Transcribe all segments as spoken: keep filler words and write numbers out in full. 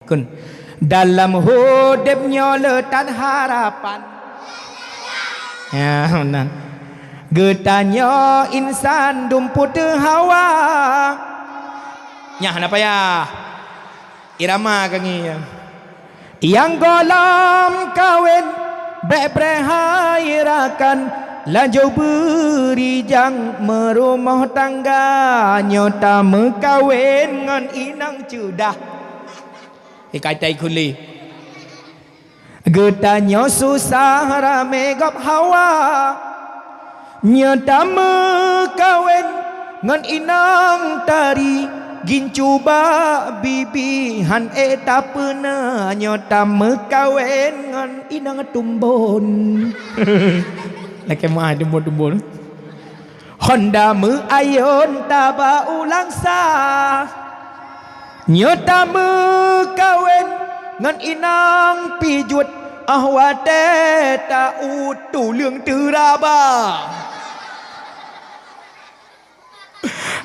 Kon. Dalam udeb nyoe le that harapan. Ya, meunan. Geutanyoe insan dum puteuh hawa. Nyan hana payah. Irama ka ngieng. Nyang gohlom kawen, bék preh hai rakan, laju beurijang meurumoh tangga, nyoe tameukawen ngon inong ceudah. Ikai tai kuli. Geutanyoe susah ramé gob hawa. Nyoe tameukawen ngon inong tari, gincu bak bibi han ék tapeuna. Nyoe tameukawen ngon inong tumbon. Lakée meu'ah tumbon-tumbon. Honda meuayôn taba u Langsa. Nyoe tameukawen ngon inong pijuet, 'oh watée ta-uet tuleueng teuraba.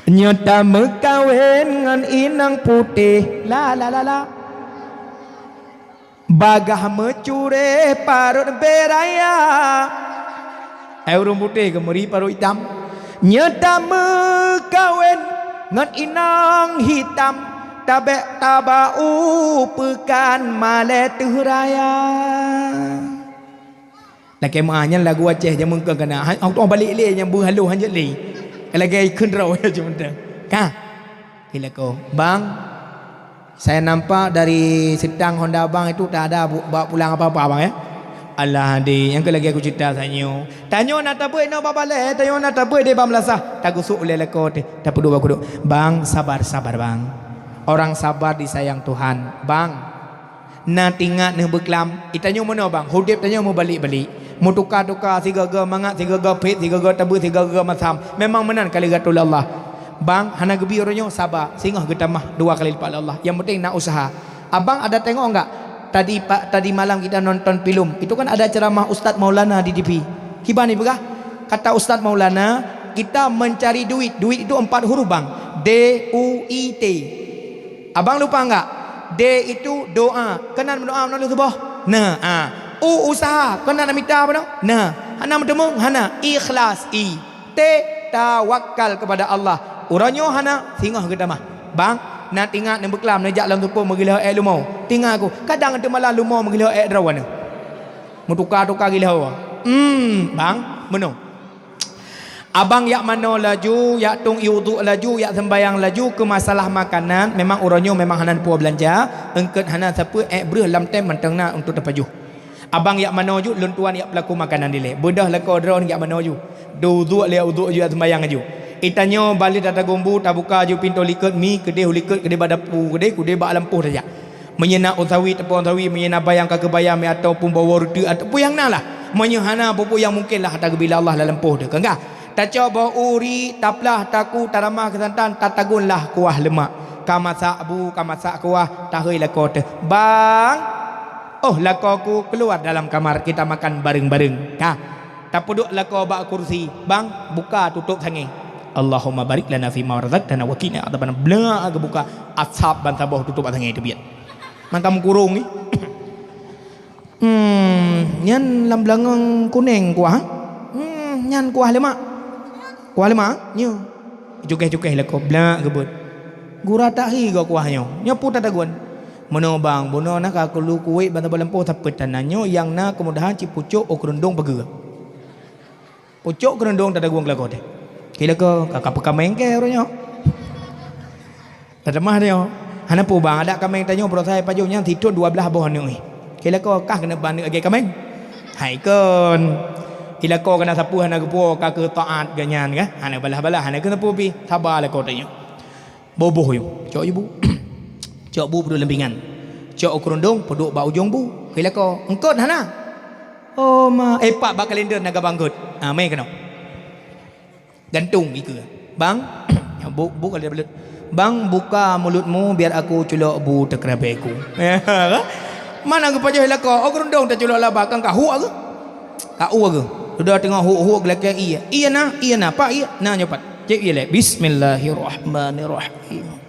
Nyoe tameukawen ngon inong putéh, la, la, la, la. Bagaih meucurée parot beuraya. Hai ureuëng putéh, keumeuri parot itam. Nyoe tameukawen ngon inong hitam, tabék taba u peukan malée teuh raya. Lakée meu'ah nyan lagu Aceh jameun keu kana. Ha, oh, balek lé nyang beuhaloh hanjeuet lé. Lagée kheun droe jameun teuh. Ka. Ilako, "Bang, saya nampak dari setang Honda Abang itu tak ada bu-, bawa pulang apa-apa, Bang, ya?" "Alah, Dek, nyang keu lagée kucerita tanyoe." Tanyoe na tabeuet inoe bak balée, tanyoe na tabeuet di bak meulasah. Tagusok ulée lakoe teuh, tapeuduek bak kudok. "Bang, sabar, sabar, Bang. Orang sabar disayang Tuhan. Bang, na tingat neuh beuklam, itanyoe meunoe, Bang, udeb tanyoe meubalek-balek. Meutuka-tuka, sigoe-goe mangat, sigoe-goe phet, sigoe-goe tabeuet, sigoe-goe masam. Memang meunan ka lheueh geuatoe lé Allah. Bang, hana geubi uroe nyoe, saba, singoh geutamah dua kali lipat lé Allah. Nyang penting na useuha. Abang ada tengok enggak? Tadi pa-, tadi malam kita nonton film. Itu kan ada ceramah Ustaz Maulana di T V. Kiban ipeugah, kata Ustaz Maulana, kita mencari duit. Duit itu empat huruf, Bang. D U I T. Abang lupa enggak? D itu doa. Keunan meudoa meunan lôn tuboh? Na, a. U usaha. Keunan mita meunan? Na. Hana meuteumong? Hana. Ikhlas. I. T tawakal kepada Allah. Uroe nyoe hana, singoh geutamah. Bang, na tingat neubeuklam neujak lam seupôt meugiloh ék lumo. Tingat ku, kadang teuma lam lumo meugiloh ék droe nyoe. Meutuka-tuka giloh. Hmm, bang, meunoe. Abang jak manoe laju, jak tueng ié uduk laju, jak seumbayang laju, keu masalah makanan, memang uroe nyoe memang hana neupue beulanja, eungkôt hana sapeue, ék breueh lam tem mantong na untuk teupajoh. Abang jak manoe ju, lôn tuan jak peulaku makanan dilée. Beudôh lakoe droeneuh jak manoe ju. Deuh uduk lé uduk ju, jak seumbayang ju. Itanyoe ban lé tatagong bu, tabuka ju pintoe likot mi, keudeh u likot, keudeh bak dapu, keudeh, keudeh bak lampôh tajak. Meunyoe na ôn sawi, teupeu ôn sawi, meunyoe na bayang ka keuh bayang, mi ataupun bawoe reuteuek, ataupun nyang na lah. Meunyoe hana peue-peue nyang mungken lah, tageubi lé Allah lam lampôh teuh. Ka enggah? Tacok boh uri, taplah, taku, taramah keu santan, tataguen lah kuah leumak. Ka masak bu, ka masak kuah, tahôi lakoe teuh. Bang! Oh, lakoe ku, keluar dalam kamar, kita makan bareng-bareng. Ka. Tapeuduek lakoe bak kursi. Bang, buka tutôp sangé. Allahumma barik lana fima razaqtana wa qina adzabannar. Blak geubuka, asab ban saboh tutôp bak sangé teubiet. Mantong meukurong ni. Hmm, nyan lam beulangong kuneng kuah, ha? Hmm, nyan kuah leumak. Kuah leumak, ha? Nyoe. Cukeh-cukeh lakoe, blak geubeuet. Gura tahi goe kuah nyoe. Nyoe peue tataguen? Meunoe bang, bunoe na ka keulu kuwét ban saboh lampôh, sapeue tan na nyoe nyang na keumudahan cit pucok ôk reundong pageue. Pucok keureuëng dong tataguen keu lakoe teuh. Keu lakoe ka, ka peukaméng keu uroe nyoe. Tatamah nyoe. Hana peue bang, adak kaméng tanyoe baroesa pajoh nyan sithon dua blaih boh aneuk. Keu lakoe kah keuneuk ban aneuk lagée kaméng. Hai kon. Keu lakoe ka na sapeue hana geupuwoe ka keu taát geuh nyan kah. Hana balah-balah, hana keuneuk sapeue pih. Saba lakoe tanyoe. Boh-boh yue, cok yue bu. Cok bu peuduek lam pingan. Cok u keurundong peuduek bak ujong bu. Keu lakoe, eungkôt hana? Oh ma, eh, pat bak kalender na gabang eungkôt. Ha, mé keunoe. Gantung ikeue. Bang, bu, bu kalender beuleuet. Bang, buka mulutmu biar aku culok bu teukeurabée ku. Mana geupajoh lakoe, oh keurundong taculok laba, kan ka huek geuh. Ka u geuh. Dudoe teungoh huek-huek geulakée ié. Ié na, ié na, pak ié. Na nyoe pat. Cék ié lé. Bismillahirrahmanirrahim.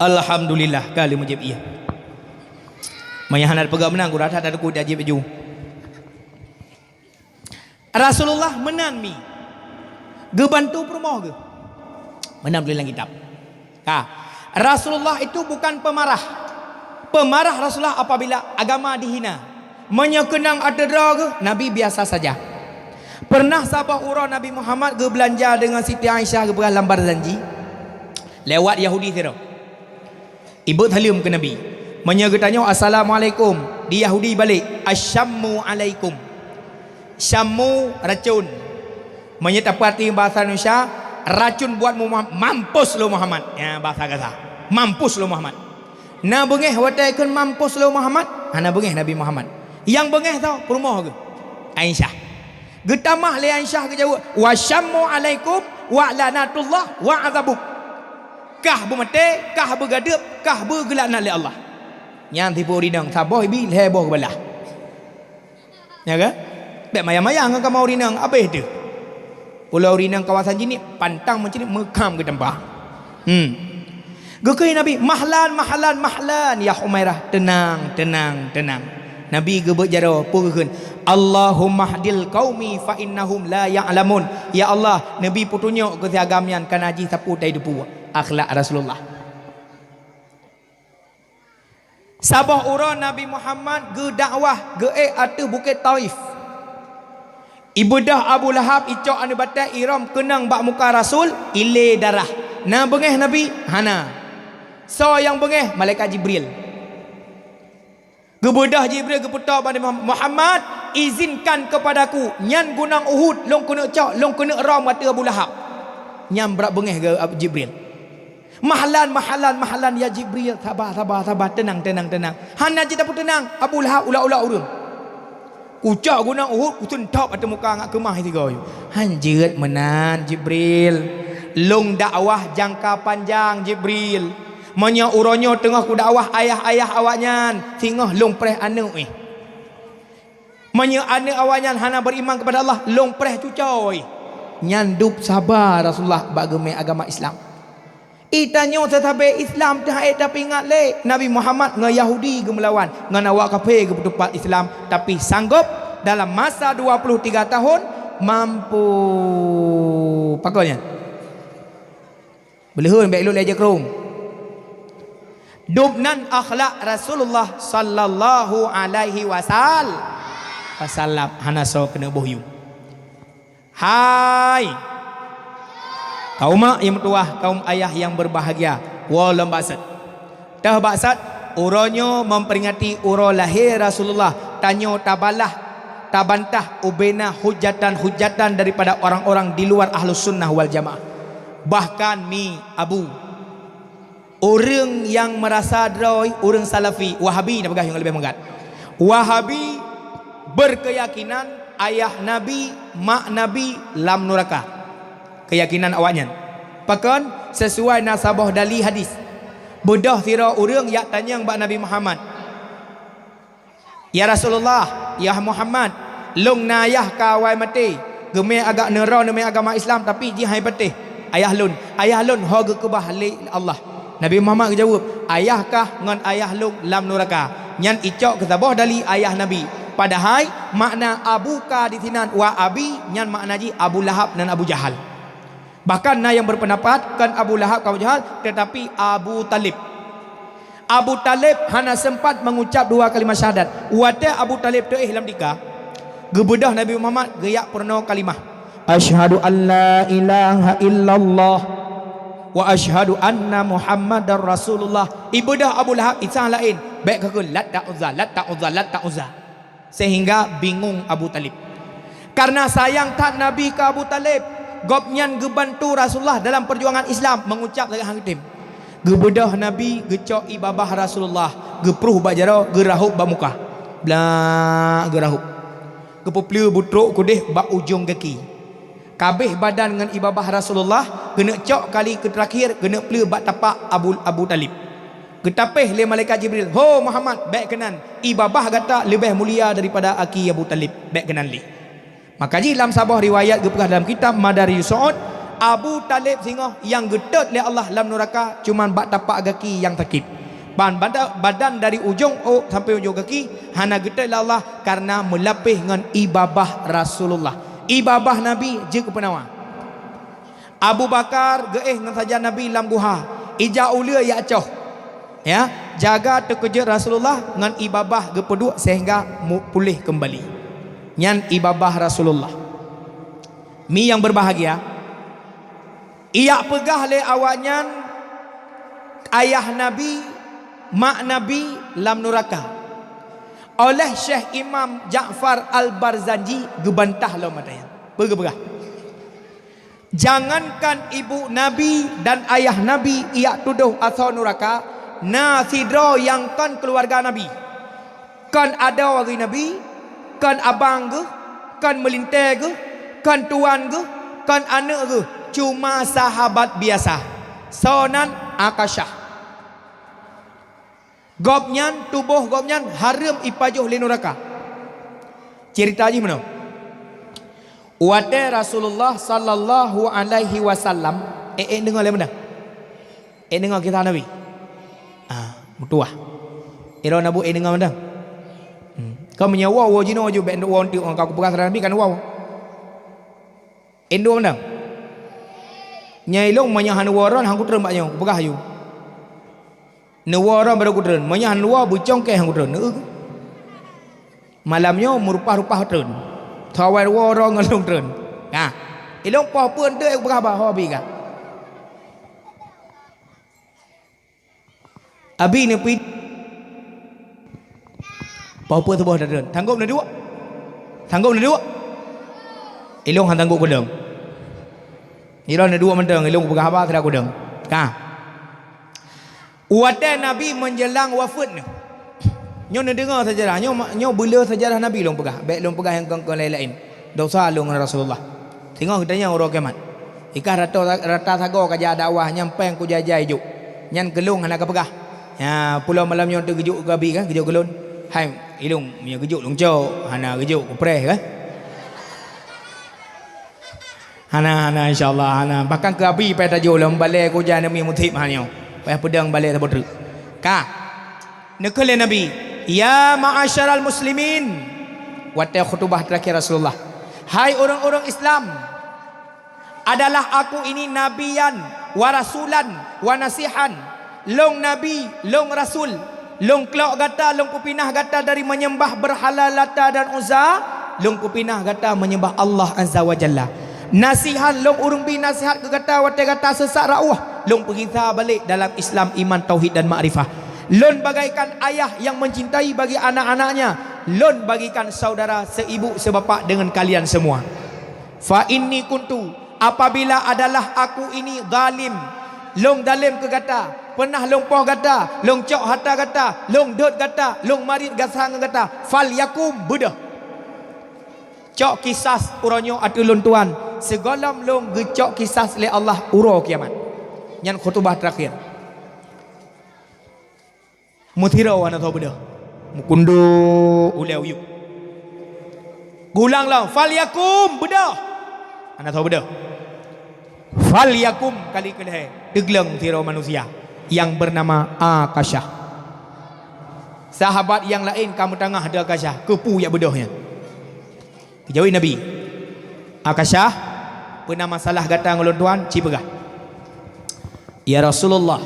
Alhamdulillah, ka lheueh meujieb ié. Meunyo hana peugah meunan, gura that takot jieb laju. Rasulullah meunan mi geubantu peurumoh geuh. Meunan tuléh lam kitab. Ka. Rasulullah itu bukan pemarah. Pemarah Rasulullah apabila agama dihina. Meunyoe keunong ateueh droe geuh, Nabi biasa saja. Pernah saboh uroe Nabi Muhammad geubeulanja deungon Siti Aisyah geupeugah lam barzanji lewat Yahudi sidroe. Ibeuet saleuem keu Nabi. Meunyoe geutanyoe, "Assalamualaikum," di Yahudi balek, "Asyammu alaikum." Syammu racun. Meunyoe tapeuhati bahasa Indonesia, racun buat Muhammad, mampus lo Muhammad. Ya, bahasa Gaza. Mampus lo Muhammad. Na beungéh watée kheun mampus lo Muhammad? Hana beungéh Nabi Muhammad. Nyang beungéh tho peurumoh geuh, Aisyah. Geutamah lé Aisyah geujaweueb, "Wa syammu alaikum wa lanatullah wa azabuk." Kah beumaté, kah beugadeueb, kah beugeulaknat lé Allah. Nyan tipe ureuëng inong, saboh ibi lhée boh geubalah. Ya kan? Bék maya-maya ngon kamoe ureuëng inong, abéh teuh. Ulo ureuëng inong kawasan jinih pantang meucit meukam geutampa. Hmm. Geukheun Nabi, "Mahlan, mahlan, mahlan, ya Humairah, teunang, teunang, teunang." Nabi geubeuet jaroe, peue geukheun, "Allahummahdil qaumi fa innahum la ya'lamun." Ya Allah, neubi peutunyok keu si agam nyan, kareuna jih sapeue tai teupeue. Akhlak Rasulullah. Saboh uroe Nabi Muhammad geudakwah geuék ateueh Bukét Taif. Ibeudôh Abu Lahab, icok aneuëk batée, irôm keunong bak muka Rasul, ilée darah. Na beungéh Nabi? Hana. Soe nyang beungéh? Malaikat Jibril. Geubeudôh Jibril geupeutoe bak Nabi Muhammad, "Izinkan keupadaku, nyan gunong Uhud lôn keuneuk cok, lôn keuneuk rôm ateueh Abu Lahab." Nyan brat beungéh geu-, Jibril. "Mahlan, mahlan, mahlan, ya Jibril, saba, saba, saba, teunang, teunang, teunang." Hana jeuet tapeuteunang, Abu Lahab ulak-ulak ureuëng. "Kucok gunong Uhud, kuseunthop ateueh muka ngat keumah sigoe." "Han jeuet meunan, Jibril. Lôn dakwah jangka panjang, Jibril. Meunyoe uroe nyoe teungoh kudakwah ayah-ayah awaknyan, singoh lôn preh aneuëk, eh. Meunyoe aneuëk awaknyan hana beriman kepada Allah, lôn preh cucoe." Nyan dub saba Rasulullah bak geumé agama Islam. Itanyoe teutabé Islam teuhai tapeuingat lé Nabi Muhammad ngon Yahudi geumeulawan, ngon awak kafé geupeutupat Islam, tapi sanggop dalam masa dua puluh tiga tahun mampu. Pakon nyan? Beuleuheun bék lôn lé jakrong. Dub nan akhlak Rasulullah sallallahu alaihi wasal-, wasallam, hana soe keuneuk boh yum. Hai kaum mak nyang meutuwah, kaum ayah nyang berbahagia, woe lom bak sat. Teuh bak sat, uroe nyoe memperingati uroe lahé Rasulullah, tanyoe tabalah, tabantah ubena hujatan-hujatan daripada orang-orang di luar Ahlus Sunnah wal Jamaah. Bahkan mi abu, ureuëng nyang meurasa droe ureuëng Salafi, Wahabi na peugah nyang leubeh mangat. Wahabi berkeyakinan ayah Nabi, mak Nabi lam nuraka. Keyakinan awaknyan. Pakon? Sesuai na saboh dali hadis. Beudôh sidroe ureuëng jak tanyong bak Nabi Muhammad, "Ya Rasulullah, ya Muhammad, lôn na ayah ka awai maté, geumé agak neuro neumé agama Islam, tapi jih hai patéh ayah lôn. Ayah lôn ho geukeubah lé Allah?" Nabi Muhammad geujaweueb, "Ayah kah ngon ayah lôn lam nuraka." Nyan icok keu saboh dali ayah Nabi. Padahai makna abu ka disinan wa abi, nyan makna jih Abu Lahab dan Abu Jahal. Bahkan na nyang berpendapat kon Abu Lahab kon Abu Jahal, tetapi Abu Talib. Abu Talib hana sempat mengucap dua kalimah syahadat. Watée Abu Talib teuéh lam tika, geubeudôh Nabi Muhammad geujak peurunoe kalimah, "Asyhadu an la ilaha illallah wa asyhadu anna Muhammadar Rasulullah." Ibeudôh Abu Lahab, isa laén, bék kakheun Lat ta Uzza, Lat ta Uzza, Lat ta Uzza. Sehingga bingung Abu Talib. Karena sayang that Nabi keu Abu Talib, gobnyan geubantu Rasulullah dalam perjuangan Islam, mengucap lagée han geutem. Geubeudôh Nabi geucok ié babah Rasulullah, geupruh bak jaroe, geurahôb bak muka. Blak geurahôb. Geupeupleue beutrok keudeh bak ujong gaki. Kabeh badan ngon ié babah Rasulullah, geuneuk cok kali keu teurakhir, geuneuk pleue bak tapak Abu, Abu Talib. Geutapéh lé malaikat Jibril, "Ho Muhammad, bék keunan, ié babah gata leubeh mulia daripada aki Abu Talib, bék keunan lé." Maka jih lam saboh riwayat geupeugah dalam kitab Madarijus Su'ud, Abu Thalib singoh nyang geutot lé Allah lam nuraka cuman bak tapak gaki nyang sakét. Ban bada-, badan dari ujong ôk sampoe ujong gaki hana geutot lé Allah kareuna meulapéh ngon ié babah Rasulullah. Ié babah Nabi jeuet keu peunawa. Abu Bakar geuéh ngon sajan Nabi lam guha, ija uleue jak coh. Ya, jaga teukeujot Rasulullah ngon ié babah geupeuduek sehingga mu-, puléh keumbali. Nyan ié babah Rasulullah. Mi nyang beubahgia, ijak peugah lé awaknyan ayah Nabi, mak Nabi lam nuraka. Oleh Syekh Imam Ja'far Al-Barzanji geubantah lom ata nyan. Peue geupeugah? Jangankan ibu Nabi dan ayah Nabi ijak tudoh asoe nuraka, na sidroe nyang kon keuluwarga Nabi. Kon adoe geuh Nabi, kon abang geuh, kon meulintée geuh, kon tuan geuh, kon aneuëk geuh, cuma sahabat biasa. Soe nan? Akasyah. Gobnyan, tuboh gobnyan hareuem ipajoh lé nuraka. Ceurita jih meunoe. Watée Rasulullah sallallahu alaihi wasallam, ék, ék deungoe lé meunan? Ék deungoe kisah Nabi? Ah, meutuwah. Ilôn na buet ék deungoe meunan? Hmm. Ka meunyoe woe, woe jinoe ju bék woe unti ka kupeugah teuhadap Nabi kan woe. Indong dang. Nyai long meunyoe han woe ron han kutreun bak nyoe, kupeugah aju. Neuwoe ron barô kutreun, meunyoe han woe beucong kèe han kutreun. Neueu. Malam nyoe meurupah-rupah treun. Tawai woe ron ngon long treun. Nah, ilong poh peuet teuk kupeugah bah ho bi ka. Abi neupit. Poh peuet suboh datang. Tanggop neuduek? Tanggop neuduek? Ilong han tanggop keudong. Ilong neuduek mantong, ilong peugah haba sira keudong. Ka. Watée Nabi menjelang wafeuet nyoe. Nyoe neudeungoe sejarah, nyoe ma-, nyoe beuleu sejarah Nabi lôn peugah. Bék lôn peugah nyang kon-kon laén-laén. Dosa lôn ngon Rasulullah. Singoh geutanyoe uroe kiamat. Ikah rata, rata sagoe ka jak dakwah nyang péng kujai-jai jok. Nyan keu lôn hana kapeugah. Nya, pulo malam nyoe teugeujok keu abi kan, geujok keu lôn. Hai, ilong, meunyoe geujok lôn cok, hana geujok kupreh kan. Hana, hana, insya Allah, hana. Bahkan keu abi payah tajok lom, balée kujai neumi musib ha nyoe. Payah peudong balée saboh treuk. Ka. Neukheun lé Nabi, "Ya ma'asyaral muslimin," watée khutubah terakhir Rasulullah, "Hai ureuëng-ureuëng Islam, adalah aku ini nabiyan wa rasulan wa nasihan." Lôn nabi, lôn rasul, lôn klok gata, lôn peupinah gata dari menyembah berhala Lata dan Uzza, lôn peupinah gata menyembah Allah Azza wa Jalla. Nasihan, lôn ureuëng bi nasihat keu gata watée gata sesat rauh, lôn peugisa balek dalam Islam, iman, tauhid dan makrifah. Lôn bagaikan ayah yang mencintai bagi anak-anaknya, lôn bagaikan saudara seibu sebapak dengan kalian semua. Fa inni kuntu, apabila adalah aku ini zalim, lôn zalim keu gata, pernah lôn poh gata, lôn cok harta gata, lôn dot gata, lôn marit gasa ngon gata, fal yakum, beudôh. Cok kisas uroe nyoe ateueh lôn tuan, sigohlom lôn geucok kisas lé Allah uroe kiamat. Nyan khutubah terakhir. Meusidroe hana soe beudôh. Meukundok ulée uyueb. Geulang lom, "Fal yakum, beudôh." Hana soe beudôh. "Fal yakum," kali keulhée, teugleng sidroe manusia nyang beunama Akasyah. Sahabat nyang laén ka meutanggah di Akasyah, keupeue jak beudôh nyan. Geujaweueb Nabi, "Akasyah, peue na masalah gata ngon lôn tuan? Ci peugah." "Ya Rasulullah,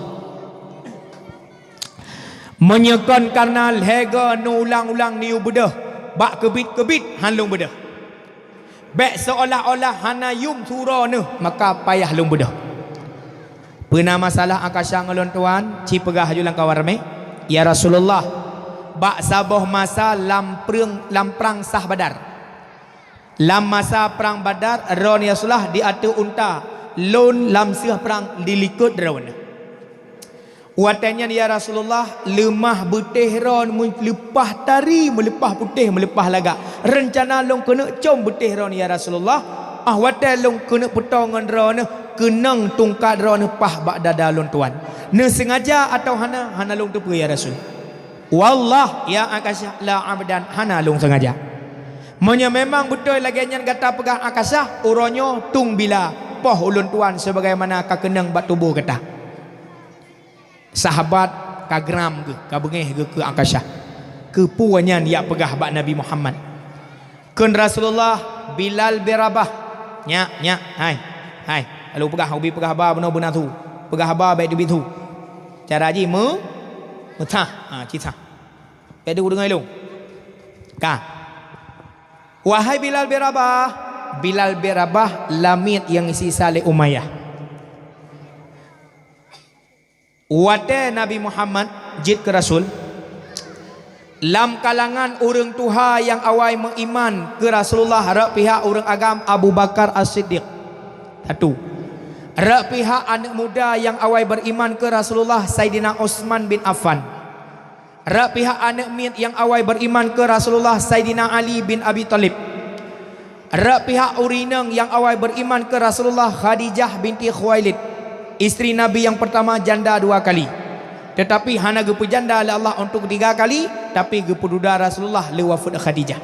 meunyoe kon kareuna lhée goe neuulang-ulang neuyue beudôh bak keubiet-keubiet, han lôn beudôh. Bék seolah-olah hana yum su uroe neuh, maka payah lôn beudôh." "Peue na masalah Akasyah ngon lôn tuan?" Ci peugah aju lam kawan ramé, "Ya Rasulullah, bak saboh masa lam prang, lam prang sah Badar. Lam masa prang Badar, droeneuh ya Rasulullah di ateueh unta, lôn lam seueh prang di likot droeneuh. Watée nyan ya Rasulullah, leumah beutéh droeneuh meuleupah tari, meuleupah putéh, meuleupah lagak. Reuncana lôn keuneuk com beutéh droeneuh ya Rasulullah, ah watée lôn keuneuk peutoe ngon droeneuh, keunong tungkat droeneuh paih bak dada lôn tuan. Neuseungaja atawa hana, hana lôn teupeue ya Rasul." "Wallah, ya Akasyah, la abdan, hana lôn seungaja." "Meunyoe memang beutôi lagée nyan gata peugah Akasyah, uroe nyoe tueng bila, poh ulôn tuan sebagaimana ka keunong bak tuboh gata." Sahabat ka geram geuh, ka beungéh geuh keu Akasyah. Keupeue nyan jak peugah bak Nabi Muhammad? Kheun Rasulullah, "Bilal bin Rabah, nyak, nyak, hai, hai, lalu peugah, ubi peugah haba bunoe beuna su. Peugah haba bék teubiet su." Cara jih meu-, meusah, ha, cit sah. Bék teudeungoe lôn. Ka. "Wahai Bilal bin Rabah," Bilal bin Rabah lamiet nyang geusisa lé Umayyah. Watée Nabi Muhammad jeuet keu rasul, lam kalangan ureuëng tuha nyang awai meuiman keu Rasulullah rot pihak ureuëng agam Abu Bakar As-Siddiq. Satu. Rot pihak aneuëk muda nyang awai beuiman keu Rasulullah, Saidina Utsman bin Affan. Rot pihak aneuëk miet nyang awai beuiman keu Rasulullah, Saidina Ali bin Abi Thalib. Rot pihak ureuëng inong nyang awai beuiman keu Rasulullah, Khadijah binti Khuwailid, istri Nabi nyang peurtama, janda dua kali. Teutapi hana geupeujanda lé Allah untuk tiga kali, tapi geupeududa Rasulullah lé wafeuet Khadijah.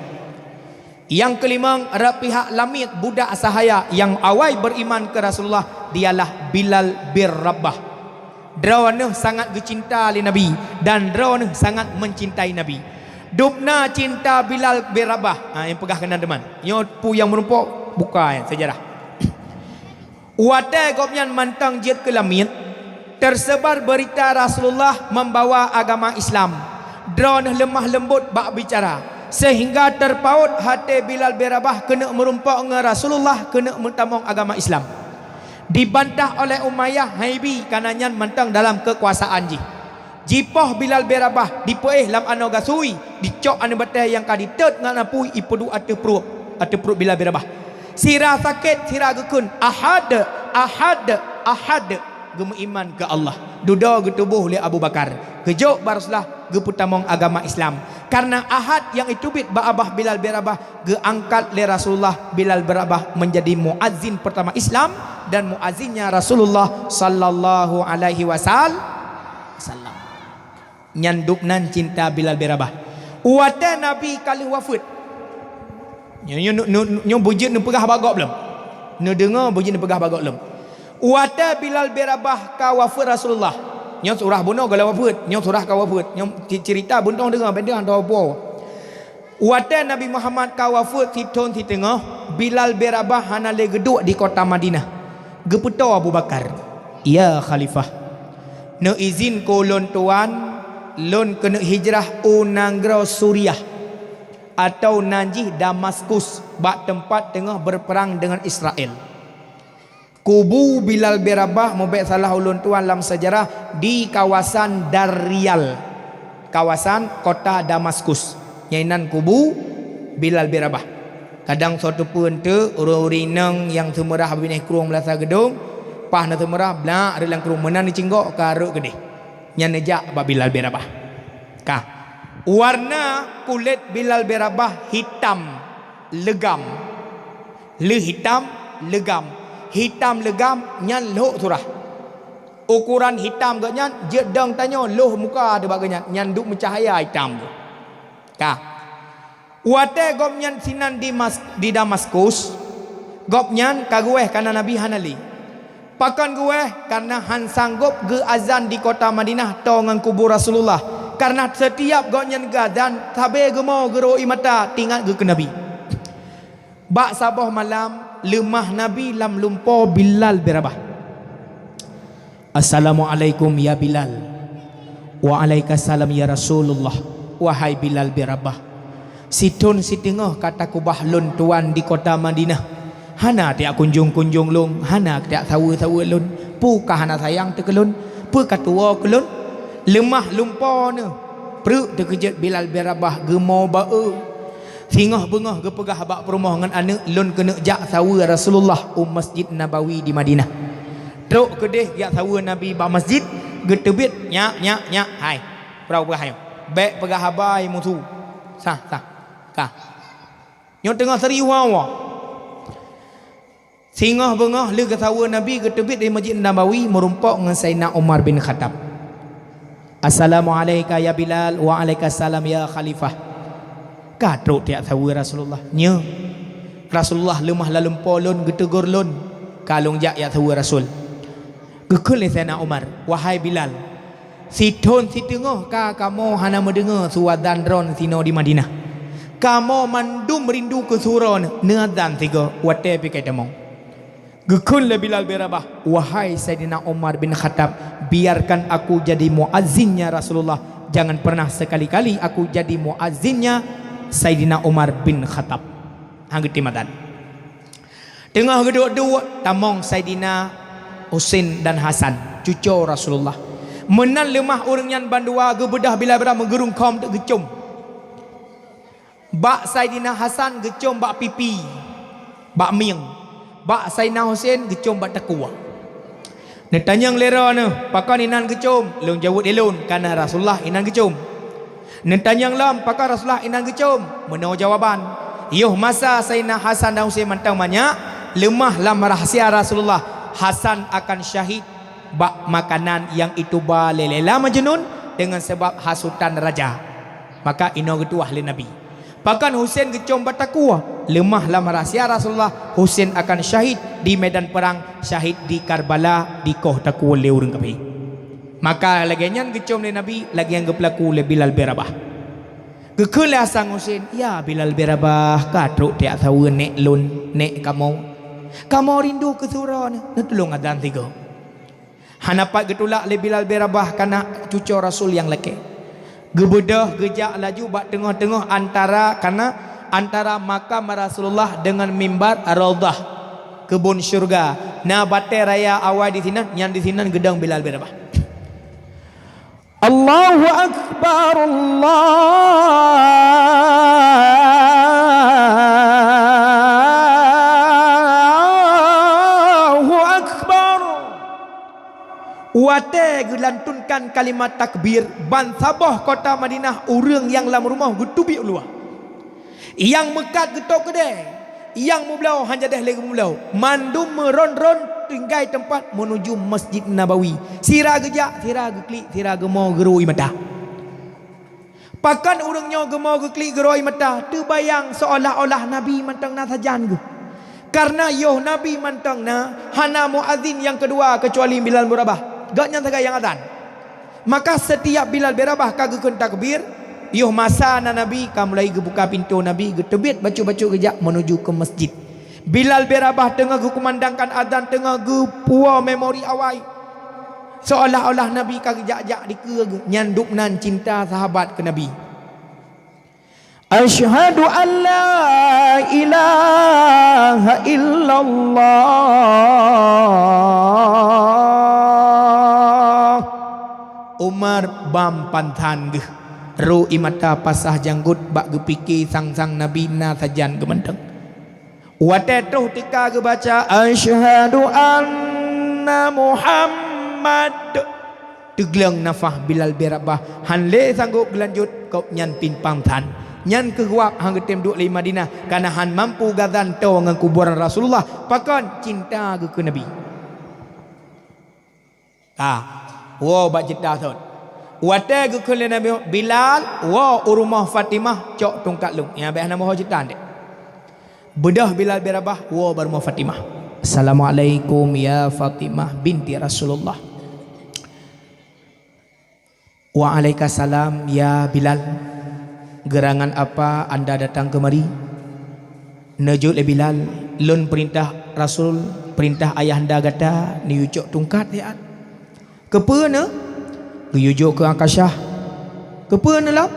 Nyang keulimong, rot pihak lamiet budak sahaya nyang awai beuiman keu Rasulullah, dialah Bilal bin Rabah. Droeneueh sangat geucinta lé Nabi dan droeneueh sangat mencintai Nabi. Dubna cinta Bilal bin Rabah. Ha, nyang peugah keunan teuma. Nyoe peue nyang meurumpok, buka sejarah. Watée gobnyan mantong jeuet keu lamiet, teuseubar beurita Rasulullah membawa agama Islam. Droeneueh leumah leumbot bak bicara, seuhingga teupaôt até Bilal bin Rabah keuneuk meurumpok ngon Rasulullah keuneuk meutamong agama Islam. Dibantah oleh Umayyah, haibi kana nyan mantong dalam keukuasaan jih. Jipoh Bilal bin Rabah, dipeuéh lam anoe gasui, dicok aneuëk batée nyang ka ditôt ngon apui, ipeuduek ateueh pruet, ateueh pruet Bilal bin Rabah. Sira sakét, sira geukheun, "Ahad, ahad, ahad," geumeuiman keu Allah. Dudoe geutuboh lé Abu Bakar. Geujok bak Rasulullah geupeutamong agama Islam. Kareuna ahad nyang iteubiet bak babah Bilal bin Rabah, geuangkat lé Rasulullah Bilal bin Rabah menjadi muazzin pertama Islam dan muazzinnya Rasulullah sallallahu alaihi wasal-, wasallam. Nyan dubnan cinta Bilal bin Rabah. Watée Nabi ka lheueh wafeuet, nyoe, nyoe, nyoe, nyoe beujeuet neupeugah bak gob lom. Neudeungoe beujeuet neupeugah bak gob lom. Watée Bilal bin Rabah ka wafeuet Rasulullah, nyoe surah bunoe ka lheueh wafeuet, nyoe surah ka wafeuet, nyoe ci-, ceurita beutôi deungoe, beda hana po. Watée Nabi Muhammad ka wafeuet sithon siteungoh, Bilal bin Rabah hana lé geuduek di kota Madinah. Geupeutoe Abu Bakar, "Ya Khalifah, neuizin keu ulôn tuan, lôn keuneuk hijrah u nanggroe Suriah, atau nan jih Damaskus, bak teumpat teungoh beurpeurang deungon Israel." Kubu Bilal bin Rabah, mubék salah ulôn tuan lam seujarah, di kawasan Dar Riyal, kawasan kota Damaskus. Nyan inan kubu Bilal bin Rabah. Kadang soe teupeu eunteuk, ureuëng-ureuëng inong nyang seumeurah binéh krueng meulasa geudong, paih na seumeurah, blak rot lam krueng, meunan neucinggok ka rot keudeh. Nyan neujak bak Bilal bin Rabah. Ka. Warna kulét Bilal bin Rabah hitam legam. Le hitam legam. Hitam legam nyan lhok surah. Ukoran hitam geuh nyan jeuet dong tanyoe lhok muka teuh bak geuh nyan, nyan duek meucahya hitam geuh. Ka. Watée gobnyan sinan di Mas-, di Damaskus, gobnyan ka geuwéh kareuna Nabi hana lé. Pakon geuwéh? Kareuna han sanggob geuazan di kota Madinah toe ngon kubu Rasulullah. Kareuna seutiab gobnyan geuazan, sabe geumo geuro ie mata teuingat geuh keu Nabi. Bak saboh malam, leumah Nabi lam lumpo Bilal bin Rabah. "Assalamualaikum ya Bilal." "Waalaikumsalam ya Rasulullah." "Wahai Bilal bin Rabah, sithon siteungoh ka takeubah lôn tuan di kota Madinah. Hana tajak kunjong-kunjong lôn, hana tajak saweue-saweue lôn. Peue ka hana sayang teuh keu lôn? Peue ka tuwoe keu lôn?" Leumah lumpo neuh, pruet teukeujot Bilal bin Rabah geumo ba-e. Singoh beungoh geupeugah bak peurumoh ngon aneuëk, "Lôn keuneuk jak saweue Rasulullah u Masjid Nabawi di Madinah." Trok keudeh jak saweue Nabi bak masjid, geuteubiet, "Nyak, nyak, nyak, hai, peurau peugah nyoe. Bék peugah haba musu. Sah, sah. Ka." Nyoe teungoh serius hawa. Singoh beungoh lheueh geusaweue Nabi geuteubiet di Masjid Nabawi meurumpok ngon Saidina Umar bin Khattab. "Assalamualaika ya Bilal." "Waalaikumsalam ya Khalifah." "Ka trok tajak saweue Rasulullah?" "Nyo." "Rasulullah leumah lam lumpo lôn geuteugor lôn, Ka lôn jak jak saweue Rasul. Geukheun lé Saidina Umar, "Wahai Bilal, sithon siteungoh ka kamoe hana meudeungoe su azan droeneuh sinoe di Madinah. Kamoe mandum rindu keu su droeneuh neuazan sigoe watée pih ka tamong." Geukheun lé Bilal bin Rabah, "Wahai Saidina Umar bin Khattab, biarkan aku jadi muazzinnya Rasulullah. Jangan pernah sekali-kali aku jadi muazzinnya Saidina Umar bin Khattab." Han geutem azan. Teungoh geuduek-duek, tamong Saidina Husein dan Hasan, cuco Rasulullah. Meunan leumah ureuëng nyan bandua, geubeudôh Bilal bin Rabah, meugeurungkhom teuk geucom. Bak Saidina Hasan geucom bak pipi, bak mieng. Bak Saidina Husein geucom bak takue. Neutanyong lé droeneuh, "Pakon inan geucom?" Lôn jaweueb lé lôn, "Kareuna Rasulullah inan geucom." Neutanyong lom, "Pakon Rasulullah inan geucom?" Meunoe jawaban. Yoh masa Saidina Hasan dan Husein mantong manyak, leumah lam rahsia Rasulullah, Hasan akan syahid bak makanan nyang ituba lé Laila Majnun deungon sabab hasutan raja. Maka inoe geutuwah lé Nabi. Pakon Husein geucom bak takue, leumah lam rahsia Rasulullah, Husein akan syahid di medan perang, syahid di Karbala, dikoh takue lé ureuëng kafé. Maka lagée nyan geucom lé Nabi, lagée nyan geupeulaku lé Bilal bin Rabah. Geukheun lé Hasan Husein, "Ya Bilal bin Rabah, ka trok jak saweue nék lôn, nék kamoe. Kamoe rindu keu su droeneuh, neutulông azan sigoe." Hana pat geutulak lé Bilal bin Rabah kareuna cuco Rasul nyang lakée. Geubeudôh geujak laju bak teungoh-teungoh antara, kareuna antara makam Rasulullah deungon mimbar Raudhah, keubon syeuruga. Na batée raya awai disinan, nyan disinan geudong Bilal bin Rabah. Allahu Akbar, Allahu Akbar. Watée geulantunkan kalimat takbir, bansaboh kota Madinah ureuëng nyang lam rumoh geuteubiet u luwa. Nyang meukat geutôb keudée, nyang meubloe han jadeh lé geumubloe. Mandum meuron-ron tinggai teumpat meunuju Masjid Nabawi. Sira geujak, sira geuklik, sira geumo geurui mata. Pakon ureuëng nyoe geumo geuklik geurui mata, teubayang seolah-olah Nabi mantong na sajan geuh. Kareuna yoh Nabi mantong na, hana muazin nyang keudua keucuali Bilal bin Rabah. Gobnyan sagai nyang azan. Maka setiap Bilal bin Rabah ka geukheun takbir, yoh masa na Nabi ka mulai geubuka pintoe Nabi, geuteubiet bacut-bacut geujak meunuju keu masjid. Bilal bin Rabah teungoh geukumandangkan azan, teungoh geupuwoe memori awai. Seolah-olah Nabi ka geujak-jak dikeue geuh, nyan dubnan cinta sahabat keu Nabi. Asyhadu an la ilaha illallah. Umar bam panthan geuh. Ro ie mata pasah janggot bak geupike sang-sang Nabi na sajan geuh mantong. Watée troh teuka geubaca, "Asyhadu anna Muhammad." Teugleueng nafah Bilal bin Rabah, han lé sanggob geulanjot, kok nyan pih panthan. Nyan keuh wab han geutem duek lé Madinah, kareuna han mampu gazan toe ngon kuburan Rasulullah, pakon cinta geuh keu Nabi. Ka, woe bak ceurita thon. Watée geukheun lé Nabi, "Bilal, woe u rumoh Fatimah, cok tungkat lôn." Nyan bék hana meuho ceurita deh. Beudôh Bilal bin Rabah, woe bak rumoh Fatimah. "Assalamualaikum ya Fatimah binti Rasulullah." "Waalaikumsalam ya Bilal. Geurangan apa anda datang kemari?" Neujaweueb lé Bilal, "Lôn peurintah Rasul, peurintah ayahanda gata, neuyue cok tungkat siat." "Keupeue neuh?" "Geuyue jok keu Akasyah." "Keupeue neuh lom?"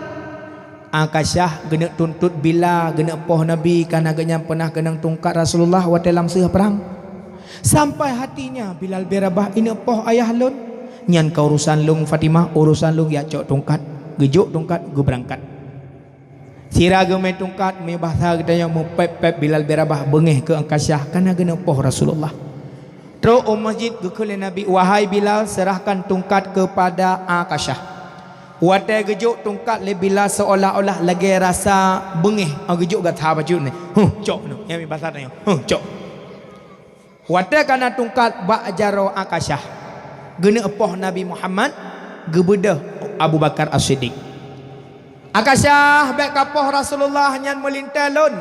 "Akasyah geuneuk tuntot bila geuneuk poh Nabi, kareuna geuhnyan peunah keunong tungkat Rasulullah watée lam seueh prang. Sampai hatinya Bilal bin Rabah ineuk poh ayah lôn. Nyan ka urosan lôn Fatimah, urosan lôn jak cok tungkat." Geujok tungkat, geubeurangkat. Sira geumé tungkat, mé basa geutanyoe meupéb-péb Bilal bin Rabah beungéh keu Akasyah kareuna geuneuk poh Rasulullah. Trok u masjid geukheun lé Nabi, "Wahai Bilal, serahkan tungkat kepada Akasyah." Watée geujok tungkat lé Bilal seolah-olah lagée rasa beungéh, oh, geujok gata bacut nyoe. "Huh, cok nyoe." Nyan mé basa tanyoe. "Huh, cok." Watée ka na tungkat bak jaroe Akasyah, geuneuk poh Nabi Muhammad, geubeudôh Abu Bakar As-Siddiq. "Akasyah, bék kapoh Rasulullah, nyan meulintée lôn.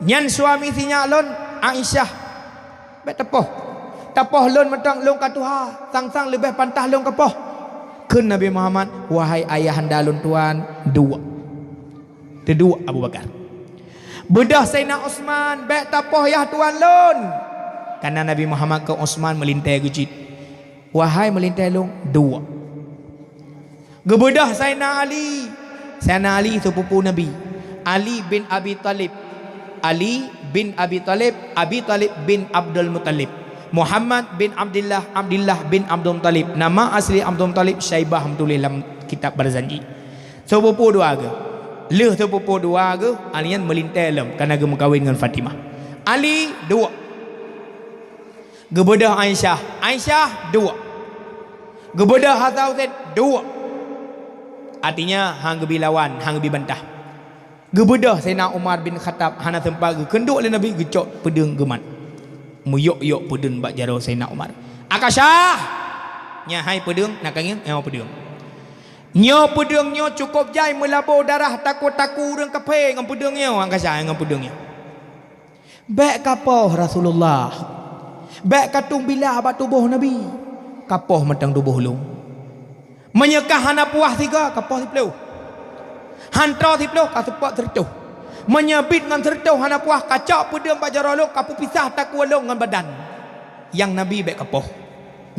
Nyan suami sinyak lôn, Aisyah. Bék tapoh. Tapoh lôn mantong lôn ka tuha, sang-sang leubeh pantas lôn kapoh. Kheun Nabi Muhammad, "Wahai ayahanda lôn tuan, duek." Teuduek Abu Bakar. Beudôh Saidina Utsman, "Bék tapoh yah tuan lôn." Kana Nabi Muhammad keu Utsman meulintée geucit. "Wahai meulintée lôn, duek." Geubeudôh Saidina Ali. Saidina Ali sepupu Nabi. Ali bin Abi Thalib. Ali bin Abi Thalib, Abi Thalib bin Abdul Muthalib. Muhammad bin Abdillah, Abdillah bin Abdul Muthalib. Nama asli Abdul Muthalib Syaibah, meutuléh lam kitab Barzanji. Sepupu dua geuh. Lheueh sepupu dua geuh, Ali nyan meulintée lom, kana geumeukawen ngon Fatimah. Ali, duek. Geubeudôh Aisyah, Aisyah, duek. Geubeudôh Hasan Husain, duek. Artinya, han geubi lawan, han geubi bantah. Geubeudôh Saidina Umar bin Khattab, hana seumpat geukheun duek lé Nabi, geucok peudeueng geumat. Meuyok-yok peudeueng bak jaroe Saidina Umar. "Akasyah!" "Nyan hai peudeueng, na ka ngieng, nyoe peudeueng." Nyoe peudeueng nyoe cukôp jai meulabô darah, takue-takue ureuëng kaphé ngon peudeueng nyoe, Akasyah, ngon peudeueng nyoe. "Bék kapoh Rasulullah. Bék katueng bila bak tuboh Nabi. Kapoh mantong tuboh lôn. Meunyoe ka hana puah siga, kapoh siplôh. Hantroe siplôh, kaseupôt sireutôh. Meunyoe biet ngon sireutôh hana puah, kacok peudeueng bak jaroe lôn, kapeupisah takue lôn ngon badan." Nyang Nabi bék kapoh.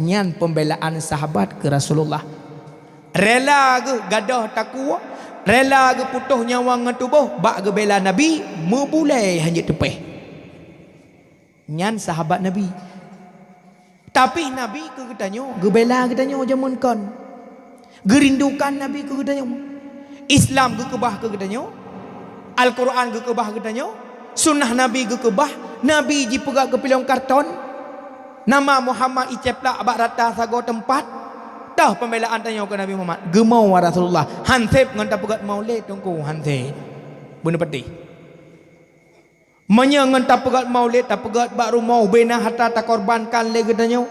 Nyan peumbelaan sahabat keu Rasulullah. Rela geuh gadôh takue, rela geuh putôh nyawöng ngon tuboh bak geubela Nabi, meubulée hana teupéh. Nyan sahabat Nabi. Tapi Nabi keu geutanyoe, geubela geutanyoe jameun kon. Geurindukan Nabi keu geutanyoe. Islam geukeubah keu geutanyoe. Al-Quran geukeubah geutanyoe, sunnah Nabi geukeubah, Nabi jipeugah keu pilông karton, nama Muhammad iceplak bak rata sagoe teumpat, toh peumbelaan tanyoe keu Nabi Muhammad. Geumoe Rasulullah, han sép ngon tapeugét maulid Teungku, han sép. Beuneupatéh. Meunyoe ngon tapeugét maulid, tapeugét bak rumoh, ubena harta takorbankan lé geutanyoe,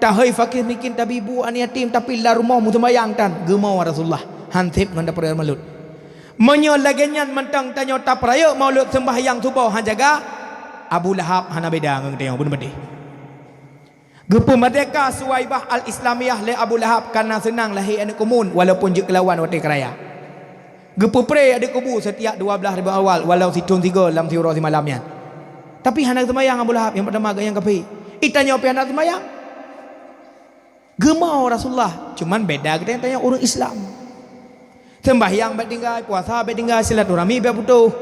tahôi fakir miskin, tabi bu aneuk yatim, tapi lam rumoh meuseumayang tan, geumoe Rasulullah, han sép ngon tapeugét maulid. Meunyoe lagée nyan mantong tanyoe tapeurayeuk maulid seumbahyang suboh han jaga, Abu Lahab hana beda ngon geutanyoe, beuneupatéh. Geupeumeurdeka Suwaibah Al-Islamiyah lé Abu Lahab kana seunang lahé aneuk keumun walaupun jeuet keu lawan watée keuraya. Geupeupré aneuk keubu seutiap dua blaih Rabiul Awal walau sithon sigoe lam siuroe simalam nyan. Tapi hana seumayang Abu Lahab, nyang peurtama geuh nyang kaphé. Geutanyoe pih hana seumayang. Geumoe Rasulullah, cuman beda geutanyoe, tanyoe ureuëng Islam. Seumbahyang bék tinggai, puasa bék tinggai, silaturahmi bék putôh.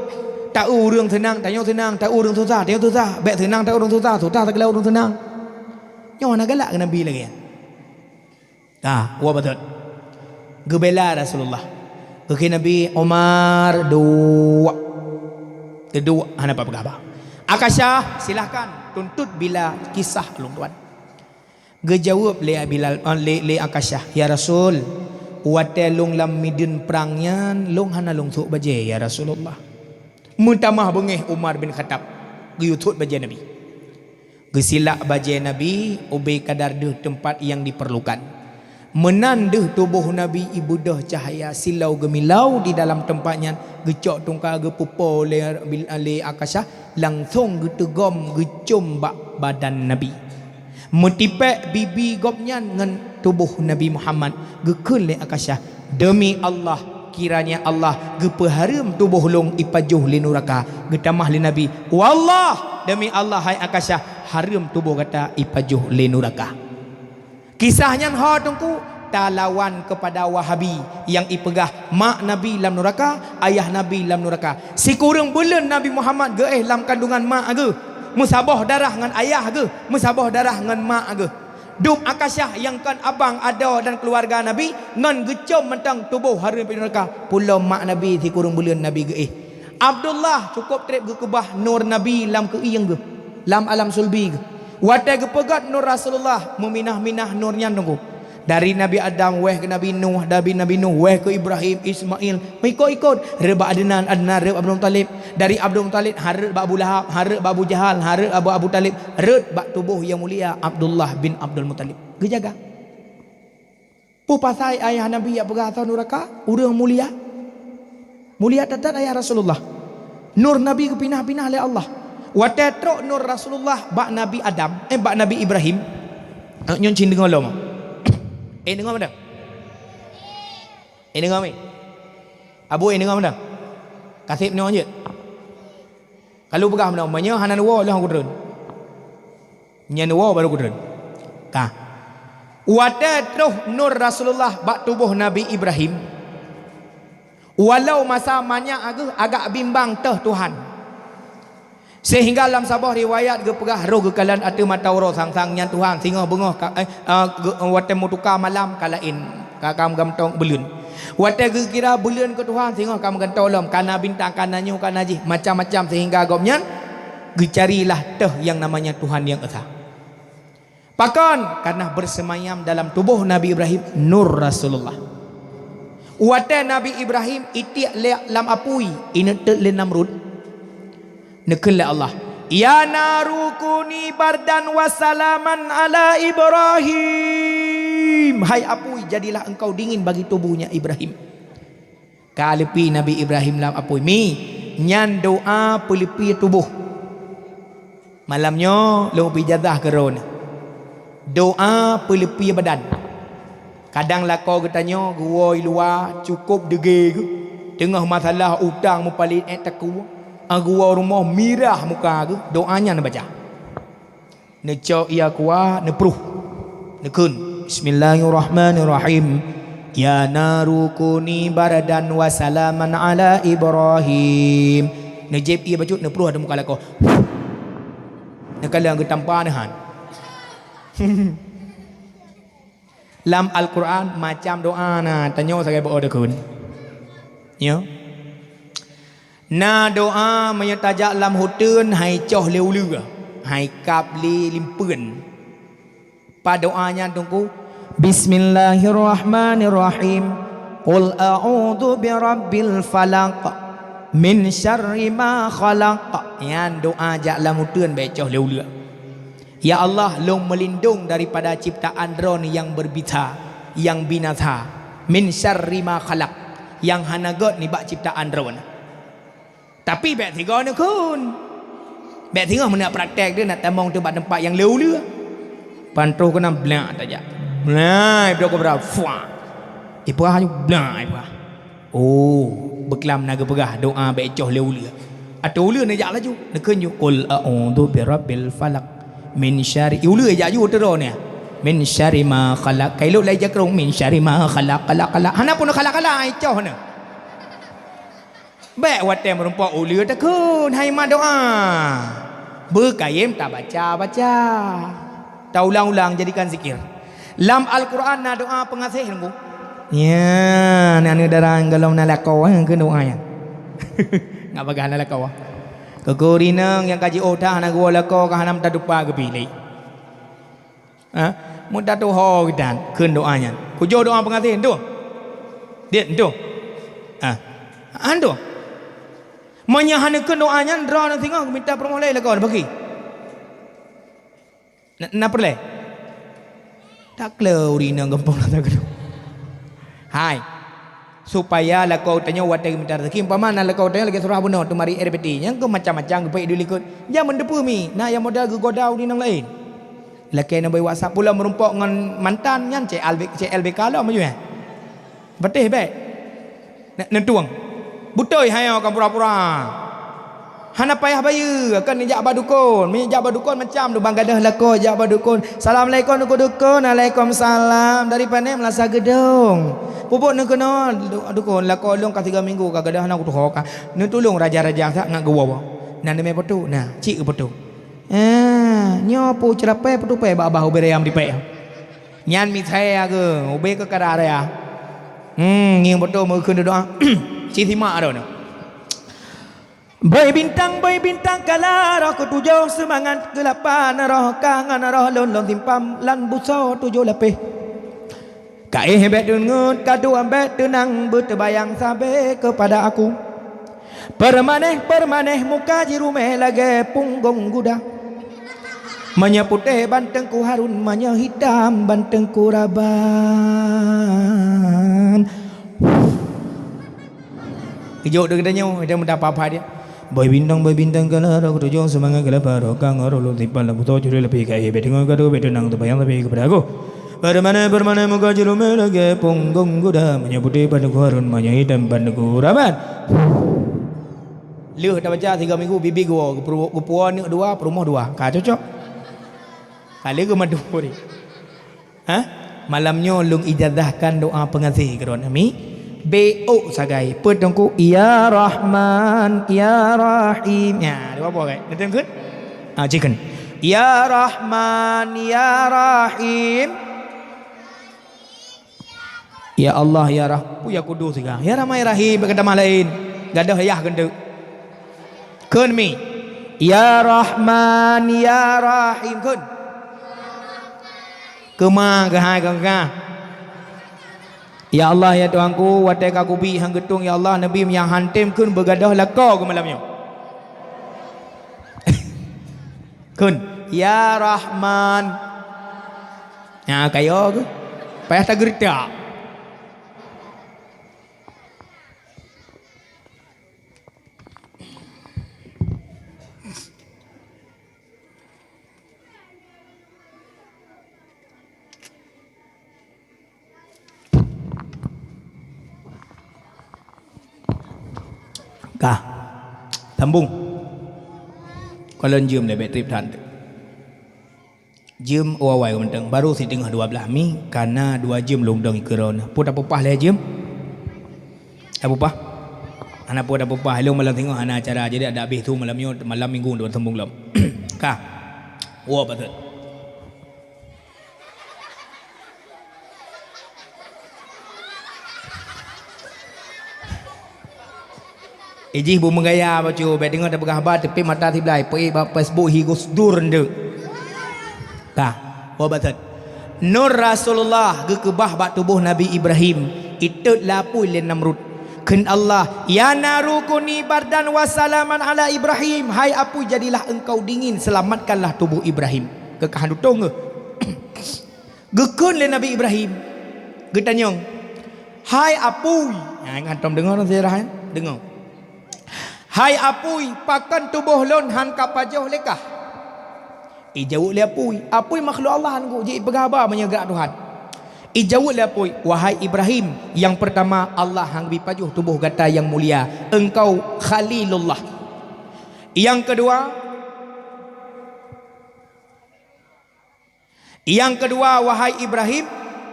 Taeu ureuëng seunang, tanyoe seunang, taeu ureuëng susah, tanyoe susah. Bék seunang taeu ureuëng susah, susah tageula ureuëng seunang. Nyoe hana galak keu Nabi lagée nyan. Nah, woe batot. Geubela Rasulullah. Geukheun Nabi, "Umar, duek." Teuduek, hana peugah haba. "Akasyah, silahkan tuntut bila kisah lôn tuan." Geujaweueb lé Bilal, eh, lé, lé Akasyah, "Ya Rasul, watée lôn lam mideuen prang nyan, lôn hana lôn sôk bajée, ya Rasulullah." Meutamah beungéh Umar bin Khattab geuyue sôk bajée Nabi. Geusilak bajée Nabi ubé kadar deuh teumpat nyang dipeurlukan. Meunan deuh tuboh Nabi ibeudôh cahya silau geumilau di dalam teumpat nyan, geucok tungka geupeupo lé, lé Akasyah, langsong geuteugom geucom bak badan Nabi. Meutipék bibi gobnyan ngon tuboh Nabi Muhammad, geukheun lé Akasyah, "Deumi Allah, kiranya Allah geupeuhareuem tuboh lôn ipajoh lé nuraka." Geutamah lé Nabi, "Wallah, deumi Allah, hai Akasyah, hareuem tuboh gata ipajoh lé nuraka." Kisah nyan ho Teungku, talawan keupada Wahabi nyang ipeugah mak Nabi lam nuraka, ayah Nabi lam nuraka. Sikureueng buleuen Nabi Muhammad geuéh lam kandungan mak geuh, meusaboh darah ngon ayah geuh, meusaboh darah ngon mak geuh. Dum Akasyah nyang kon abang, adoe dan keuluwarga Nabi ngon geucom mantong tuboh hareuem nuraka, pulo mak Nabi sikureueng buleuen Nabi geuéh. Abdullah cukôp treb geukeubah nur Nabi lam keuieng geuh, lam alam sulbi geuh. Watée geupeugét nur Rasulullah, meuminah-minah nur nyan Teungku. Dari Nabi Adam wéh keu Nabi Nuh, dari Nabi Nuh wéh keu Ibrahim, Ismail, meuikot-ikot, rhot bak Adnan, Adnan rhot bak Abdul Muthalib, dari Abdul Muthalib han rhot bak Abu Lahab, han rhot bak Abu Jahal, han rhot bak Abu Talib, rhot bak tuboh nyang mulia Abdullah bin Abdul Muthalib. Geujaga. Peue pasai ayah Nabi jak peugah asoe nuraka, ureuëng mulia? Mulia that-that ayah Rasulullah. Nur Nabi geupinah-pinah lé Allah. Watée trok nur Rasulullah bak Nabi Adam, eh, bak Nabi Ibrahim, nyoe cit deungoe lom. Eh, deungoe meunan? Eh, deungoe mi? Abu, eh, deungoe meunan? Kaseb nyoe jeuet. Kalu peugah meunan, meunyoe hana neuwoe lheueh kutreun. Nyan neuwoe barô kutreun. Ka. Watée troh nur Rasulullah bak tuboh Nabi Ibrahim, walau masa manyak ageuh agak bimbang teuh Tuhan. Sehingga lam saboh riwayat geupeugah roh geukalon ateueh mata uroe sang-sang nyan Tuhan singoh beungoh ka, eh, eh, geu-, watée meutuka malam ka laén, ka, ka meugantoe buleuen. Watée geukira buleuen keu Tuhan singoh ka meugantoe lom, ka na bintang, ka na nyoe, ka na jih, macam-macam sehingga gobnyan geucarilah teuh nyang namanya Tuhan nyang esa. Pakon? Karena bersemayam dalam tuboh Nabi Ibrahim nur Rasulullah. Watée Nabi Ibrahim itiek lé lam apui, ineuteuet lé Namrud, neukheun lé Allah, "Ya naru kuni bardan wa salaman ala Ibrahim." Hai apui, jadilah engkau dingin bagi tubuhnya Ibrahim. Ka leupie Nabi Ibrahim lam apui mi, nyan doa peuleupie tuboh. Malam nyoe lôn peuijazah keu droeneuh. Doa peuleupie badan. Kadang lakoe geutanyoe geuwoe i luwa cukôp deugée geuh, teungoh masalah utang meupalet ék takue, a geuwoe rumoh mirah muka geuh, doa nyan neubaca. Neucok ie kuah, neupruh. Neukheun, "Bismillahirrahmanirrahim. Ya naru kuni bardan wa salaman ala Ibrahim." Neujieb ie bacut, neupruh ateueh muka lakoe. Neukalon geutampa neuhan. Lam Al-Quran macam doa na, tanyoe sagai beu deukheun. Ya. Na doa meunyoe tajak lam huteun hai coh lé uleue, hai kab lé limpeuen. Pat doa nyan Teungku? Bismillahirrahmanirrahim. Qul a'udzu birabbil falaq, min syarri ma khalaq. Nyan doa jak lam huteun bèk coh lé uleue. Ya Allah, lôn meulindong daripada ciptaan Droeneuh nyang beubisa, nyang binasa, min syarri ma khalaq, nyang hana gèt nibak ciptaan Droeneuh. Tapi bèk sigoe neukheun. Bèk singoh meunan praktek deuh nak tamong teuh bak teumpat nyang lé uleue. Pantroh keunan blak tajak. Blak, ibrok kobra, fuah. Ipeugah nyoe blak, ipeugah. Oh, beuklam na geupeugah doa bèk coh lé uleue. Ateueh uleue neujak laju, neukheun ju, "Qul a'udzu birabbil falaq, min syarri," uleue jak ju ateueh droeneuh. "Min syarri ma khalaq." Ka ilok lai jakrong, "Min syarri ma khalaq, khalaq, khalaq." Hana pun khalaq, khalaq, ai coh na. Bèk watèe meurumpok uleue takheun, hai mat doa. Beukayém tabaca-baca. Taulang-ulang jadikan zikir. Lam Al-Quran na doa peungaséh, Teungku. Nya, na aneuk dara nyang gohlom na lakoe, eh, keu doa nyan. Ngat bagah na lakoe. Keukeue ureueng inong nyang ka jiôh that hana geuwoe lakoe ka hana meutatupa geupiléh. Ha? Meutatuho geutan kheun doa nyan. Kujok doa peungaséh, entu? Diet, entu? Ha. Entu? Meunyo hana kheun doa nyan, droeneuh singoh geumita peurumoh lé lakoe, bagi. Na, na peureulèe? Takleu ureueng inong gampông rasa keudroe. Hai. Supaya lakoe tanyoe watèe geumita raseuki, umpama na lakoe tanyoe lagèe surah bunoe teumari R B T, nyang keu macam-macam geupeuék di likot. Jangan meuteupeu mi, na nyang modal geugoda ureueng inong laén. Lakèe nyan bak WhatsApp, "Ulôn meurumpok ngon mantan nyan C L B, C L B K lom maju, eh." Patéh bèk. Neutueng. Beutôi hai nyoe ka pura-pura. Hana payah bayeue, kan jak bak dukon. Meunyo jak bak dukon macam tu, ban gadôh lakoe jak bak dukon. "Assalamualaikum, Teungku Dukon." "Waalaikumsalam." "Dari pané?" "Meulasa Geudong." "Peubuet neuh keunoe, dukon, lakoe lôn ka tiga minggu ka gadôh hana kutuho ka." Neutulông raja-raja that ngat geuwoe. Na neumè peutu, na, cit geupeutôh. Eh, nyoe peue ceurapée peutupée bak babah ubé raya meudipée. Nyan misai ageu, ubé keu kara raya. Hmm, ngieng beutôi meukheun doa. Ci simak droeneuh. Boi bintang, boi bintang kala roh keutujoh, seumangat keulapan roh ka ngon roh lôn, lôn simpam lam busoe tujoh lapéh. Ka éh bèk deungon, ka duek bèk teunang, beuteubayang sabé keupada aku. Peureumane-peureumane muka jih rumeh lagèe punggong guda. Meunyoe putéh ban Teungku Harun, meunyoe hitam ban Teungku Raban. Geujok deuh geutanyoe, ida mudah apa-apa dia. Bak bintang, bak bintang ka lheueh rhot, tujoh seumangat ka lheueh parot, ka ngon roh lôn simpan lam butô, jurée lapéh kayée, bék deungoe ka deuh, bék teunang teubayang, tapi keupada gob. Peureumane, peureumane muka jeuet luméh lagée punggong guda, meunyoe putéh ban Teungku Harun, meunyoe itam ban Teungku Rahman. Lheueh tabaca tiga minggu, bibi geuwoe, geupeu-, geupuwoe aneuk dua, peurumoh dua. Ka cocok. Ka lheueh geumadum puri. Hah? Malam nyoe lôn ijazahkan doa peungaséh keu droeneuh. Amin. Bék sagai. Peue Teungku? Ya Rahman, ya Rahim. Ya, dua boh kan? Betul kan? Ah, cik kan? Ya Rahman, ya Rahim. Ya Allah, ya Rah-, ya Kudus siga. Ya Rahman, ya Rahim, bak tamah laén. Gadoh yah keuneuk. Kheun mi. Ya Rahman, ya Rahim, kheun. Keuma keuhai keu kah. Ya Allah, ya Tuhanku, watée ka kubi han geutung, ya Allah, Nabi nyang han tem kheun beugadoh lakoe keu malam nyoe. Kheun, ya Rahman. Nya kayo geuh. Payah tageureutak. Ka. Sambung. Kalon jeuem lé, bék treb that. Jeuem awai-awai mantong, baru siteungoh dua blaih mi, kana dua jeuem lôn dong ikeue droeneuh. Peue tapeupah lé jeuem? Tapeupah? Hana peue tapeupah, ilôn malam singoh hana acara, jadi adak abéh su malam nyoe, malam minggu lôn sambung lom. Ka. Woe, patot. Ijih beumeugaya bacut, bék deungoe tapeugah haba teupék mata siblaih, peuék bak Facebook hi Gus Dur ndeuk. Ka, woe bacut. Nur Rasulullah geukeubah bak tuboh Nabi Ibrahim, itot lé apui lé Namrud. Kheun Allah, "Ya naru kuni bardan wa salaman ala Ibrahim." Hai apui, jadilah engkau dingin, selamatkanlah tuboh Ibrahim. Keu ka han tutong geuh. Geukheun lé Nabi Ibrahim, geutanyong, "Hai apui," nyan hantom deungoe sejarah nyan, deungoe. "Hai apui, pakon tuboh lôn han ka pajoh lé kah?" Ijaweueb lé apui, apui makhluk Allah nyan, jeuet ipeugah haba meunyoe gerak Tuhan. Ijaweueb lé apui, "Wahai Ibrahim, nyang peurtama Allah han geubi pajoh tuboh gata nyang mulia, engkau Khalilullah. Nyang keudua, Nyang keudua, wahai Ibrahim,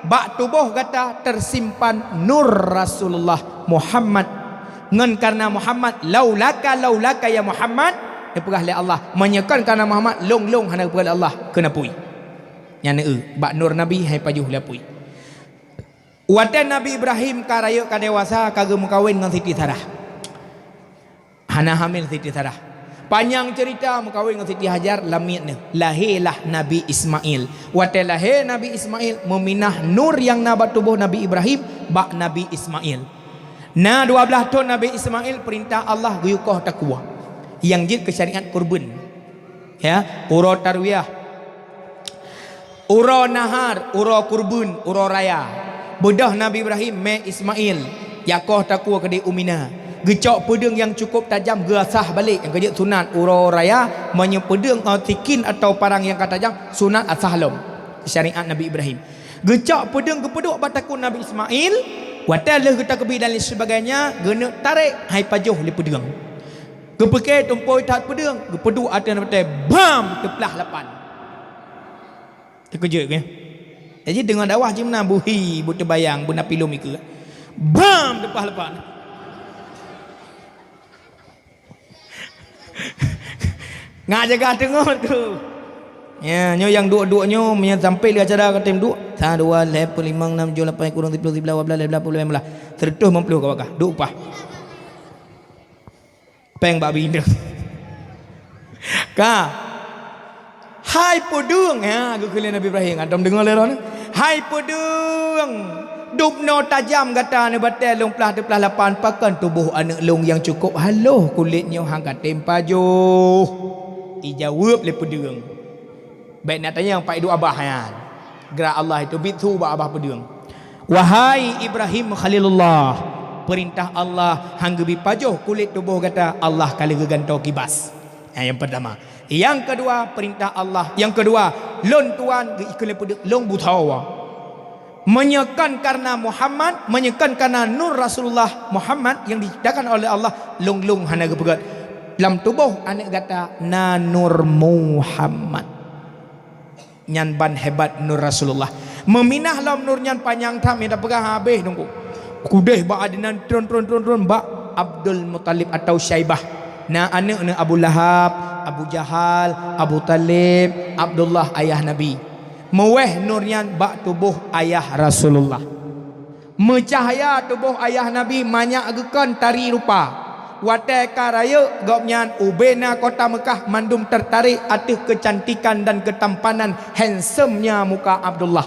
bak tuboh gata teusimpan nur Rasulullah Muhammad. Ngon kareuna Muhammad, laulaka, laulaka ya Muhammad, neupeugah lé Allah, meunyoe kon kareuna Muhammad, lôn-lôn hana geupeugah lé Allah, kheun apui." Nyan eu, bak nur Nabi han pajoh lé apui. Watée Nabi Ibrahim ka rayeuk ka dewasa, ka geumeukawen ngon Siti Sarah. Hana hamil Siti Sarah. Panyang ceurita, meukawen ngon Siti Hajar, lamiet neuh. Lahé lah Nabi Ismail. Watée lahé Nabi Ismail, meuminah nur nyang na bak tuboh Nabi Ibrahim bak Nabi Ismail. Na dua blaih thon Nabi Ismail, peurintah Allah geuyue koh takue. Nyang jeuet keu syariat kurban. Ya, uroe tarwiyah. Uroe nahar, uroe kurban, uroe raya. Beudôh Nabi Ibrahim, mé Ismail, jak koh takue keudeh u Mina. Geucok peudeueng nyang cukôp tajam, geuasah balek, nyang keujeuet sunat uroe raya, meunyoe peudeueng, eh, sikin atawa parang nyang ka tajam, sunat asah lom. Syariat Nabi Ibrahim. Geucok peudeueng geupeuduek bak takue Nabi Ismail, watée lheueh geutakeubi dan lain sebagainya, geuneuk tarek, han pajoh lé peudeueng. Geupeuke tumpôi that peudeueng, geupeuduek ateueh batée, bam! Teuplah lapan. Teukeujot keu? Jadi deungon dakwah jih meunan, beuhi, beuteubayang, beuna pilom ikeue. Bam! Teuplah lapan. Ngat jaga teungoh tu. Ya, nyoe nyang duek-duek nyoe, meunyoe sampai lé acara ka tem duek. Sa, dua, lhée, peuet, limong, nam, tujoh, lapan, kureueng siploh, siblaih, dua blaih, lhée blaih, peuet blaih, lhée blaih. Seureutôh limong ploh ka bak kah. Duek upah. Péng bak bineuk. Ka. Hai peudeueng, ha, geukheun lé Nabi Ibrahim, hantom deungoe lé droeneuh. Hai peudeueng, dubnoe tajam gata neubatée lôn plah teuplah lapan, pakon tuboh aneuëk lôn nyang cukôp haloh kulét nyoe han ka tem pajoh? Ijaweueb lé peudeueng. Bék na tanyong pat iduek abah nyan. Geura Allah itu biet su bak abah peudeueng. Wahai Ibrahim Khalilullah, Peurintah Allah han geubi pajoh kulét tuboh gata, Allah ka lheueh geugantoe kibas. Nyan nyang peurtama. Nyang keudua, peurintah Allah. Nyang keudua, lôn tuan geu-, ikheun lé peudeuek, lôn buta. Meunyoe kon kareuna Muhammad, meunyoe kon kareuna nur Rasulullah Muhammad nyang diciptakan oleh Allah, lôn-lôn hana geupeugét. Lam tuboh aneuëk gata na nur Muhammad. Nyan ban hebat nur Rasulullah. Meuminah lom nur nyan panyang that, mita peugah habéh teungku. Keudéh bak Adnan, tron, tron, tron, tron bak Abdul Muthalib atau Syaibah. Na aneuëk neuh Abu Lahab, Abu Jahal, Abu Thalib, Abdullah ayah Nabi. Meuwéh nur nyan bak tuboh ayah Rasulullah. Meucahya tuboh ayah Nabi manyak geukon tari rupa. Watée ka rayeuk gobnyan ubé na kota Meukah mandum teutarek ateueh keucantikan dan keutampanan handsome-nya muka Abdullah.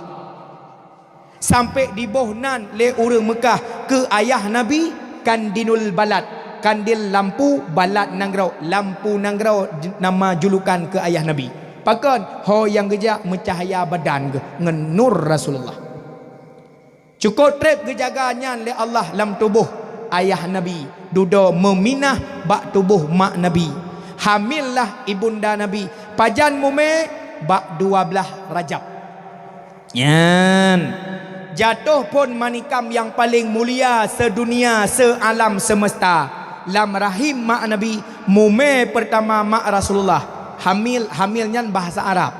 Sampai diboh nan lé ureuëng Meukah keu ayah Nabi kandilul balad, kandil lampu balad nanggroe, lampu nanggroe nama julukan keu ayah Nabi. Pakon? Ho nyang geujak meucahya badan geuh ngon nur Rasulullah. Cukôp treb geujaga nyan lé Allah lam tuboh ayah Nabi, dudoe meuminah bak tuboh mak Nabi. Hamil lah ibunda Nabi, pajan mumé bak dua blaih Rajab. Nyan, jatoh phon manikam nyang paleng mulia seudunia, seualam seumeusta. Lam rahim mak Nabi, mumé peurtama mak Rasulullah. Hamil, hamil nyan bahasa Arab.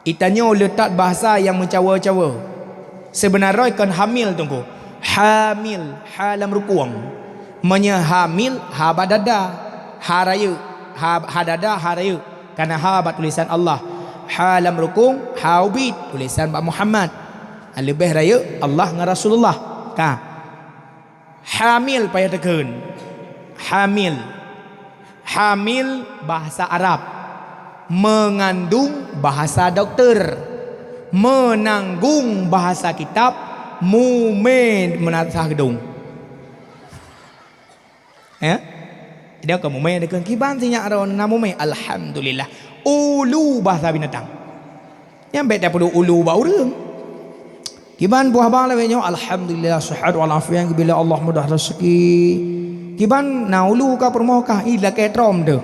Itanyoe le that bahasa nyang meucawa-cawa. Seubeuna droe kon hamil teungku. Hamil, ha lam rukung. Meunyoe hamil, ha bak dada, ha rayeuk, ha, ha dada, ha rayeuk. Kana ha bak tulisan Allah. Ha lam rukung, ha ubit, tulisan bak Muhammad. Ha leubeh rayeuk, Allah ngon Rasulullah. Ka. Hamil payah takheun. Hamil. Hamil bahasa Arab. Mengandung bahasa doktor. Menanggung bahasa kitab. Mumé meunasah geudong. Ya? Dia ke mumé takheun kiban sinyak ron na mumé. Alhamdulillah. Ulu bahasa binatang. Nyang bék tapeuduek ulu bak ureuëng. Kiban buah bang lawét nyoe, alhamdulillah, sehat wal afiat, bila Allah mudah rezeki. Kiban na ulu ka peurumoh kah, ih, lakée trom teuh.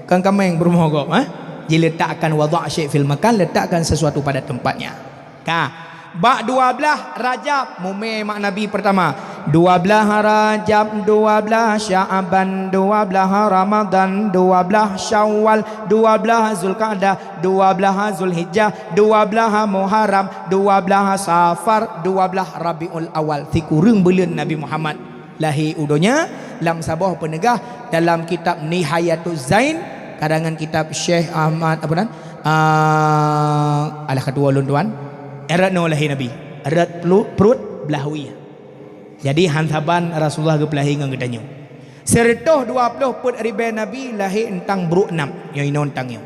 Kan kaméng peurumoh gob, eh? Diletakkan wada' syai' fil makan, letakkan sesuatu pada tempatnya. Ka. Bak dua blaih Rajab, mumé mak Nabi peurtama. Dua blaih Rajab, dua blaih Sya'ban, dua blaih Ramadan, dua blaih Syawal, dua blaih Zulqa'dah, dua blaih Zulhijjah, dua blaih Muharram, dua blaih Safar, dua blaih Rabiul Awal. Sikureueng buleuen Nabi Muhammad lahé u donya, lam saboh peuneugah dalam kitab Nihayatuz Zain, karangan kitab Syekh Ahmad, apa nan? Ah, alah, ketua ulôn tuan. Rot noe lahé Nabi. Rot pelu-, pruet blaih wie. Jadi, han saban Rasulullah geupeulahé ngon geutanyoe. Sireutôh dua ploh peuet ribée Nabi lahé euntang bruek nam, nyoe inoe euntang nyoe.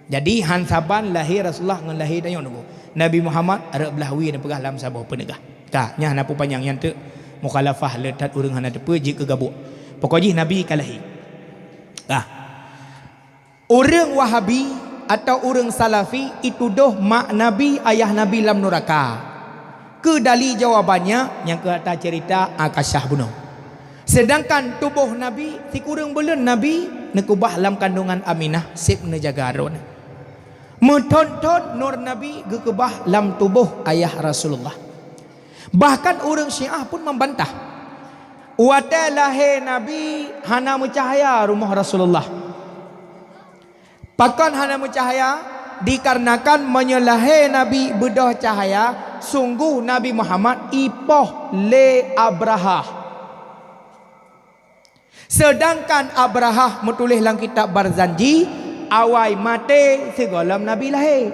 Jadi, han saban lahé Rasulullah ngon lahé tanyoe nunggu. Nabi Muhammad rot blaih wie neupeugah lam saboh peuneugah. Ka, nyan hana peue panyang, nyan teuk mukhalafah le that ureuëng hana teupeue jeuet keu gabuk. Pokok jih Nabi ka lahé. Ka. Ureuëng Wahabi atau ureuëng Salafi itudoh mak Nabi, ayah Nabi lam nuraka. Keu dali jawabannya, nyang keu ata cerita, a, ka syah bunoe. Seudangkan tuboh Nabi, sikureueng buleuen Nabi neukeubah lam kandungan Aminah, seb neujaga droe. Meuthon-thon nur Nabi geukeubah lam tuboh ayah Rasulullah. Bahkan ureuëng Syiah pun membantah. Watée lahé Nabi hana meucahya rumoh Rasulullah. Pakon hana meucahya? Dikarenakan meunyoe lahé Nabi beudôh cahya, sunggoh Nabi Muhammad ipoh lé Abrahah. Seudangkan Abrahah meutuléh lam kitab Barzanji, awai maté sigohlom Nabi lahé.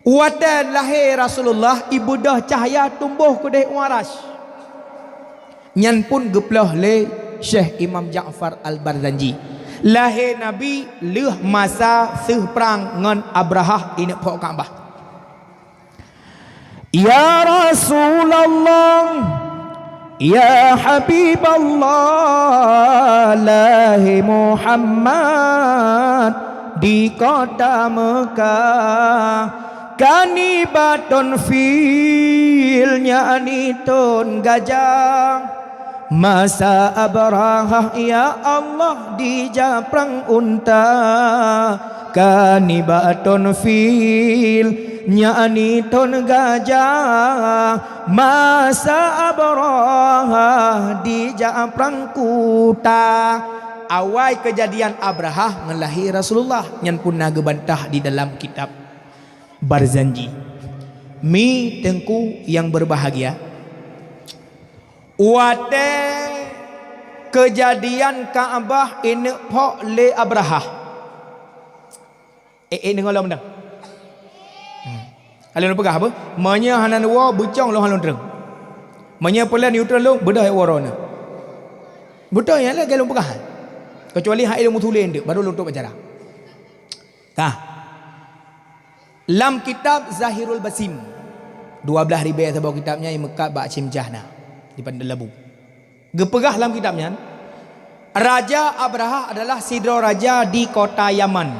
Watée lahé Rasulullah, ibeudôh cahya tumboh keudeh u Arash. Nyan pun geuploh lé Syekh Imam Ja'far Al-Barzanji. Lahé Nabi lheueh masa seuh prang ngon Abrahah ineuk phok Ka'bah. Ya Rasulullah, ya Habiballah, lahé Muhammad di kota Mekah. Kanibaton fil, nyan ni thon gajah. Masa Abrahah, ya Allah, dijak prang unta. Kanibaton fil, nyan ni thon gajah. Masa Abrahah, dijak prang kuta. Awai keujadian Abrahah ngon lahé Rasulullah, nyan pun na geubantah di dalam kitab Barzanji. Mi teungku nyang berbahagia, watée keujadian Ka'bah ineuk phok lé Abrahah. Eh, eh, deungoe lom dah. Hmm. Alun peugah apa? Meunyoe hana neuwoe, beucong lôn hana lôn treun. Meunyoe peulén yue treun lôn, beudôh ék woe droeneuh. Beutôi nyang lagée lôn peugah. Keucuali hai lôn meutuléh nteuk, baru lôn tôb acara. Ka. Lam kitab Zahirul Basim, dua blaih ribée saboh kitab nyan, imeukat bak Asyik Jah na di Pandan Labu. Geupeugah lam kitab nyan, Raja Abrahah adalah sidroe raja di kota Yaman.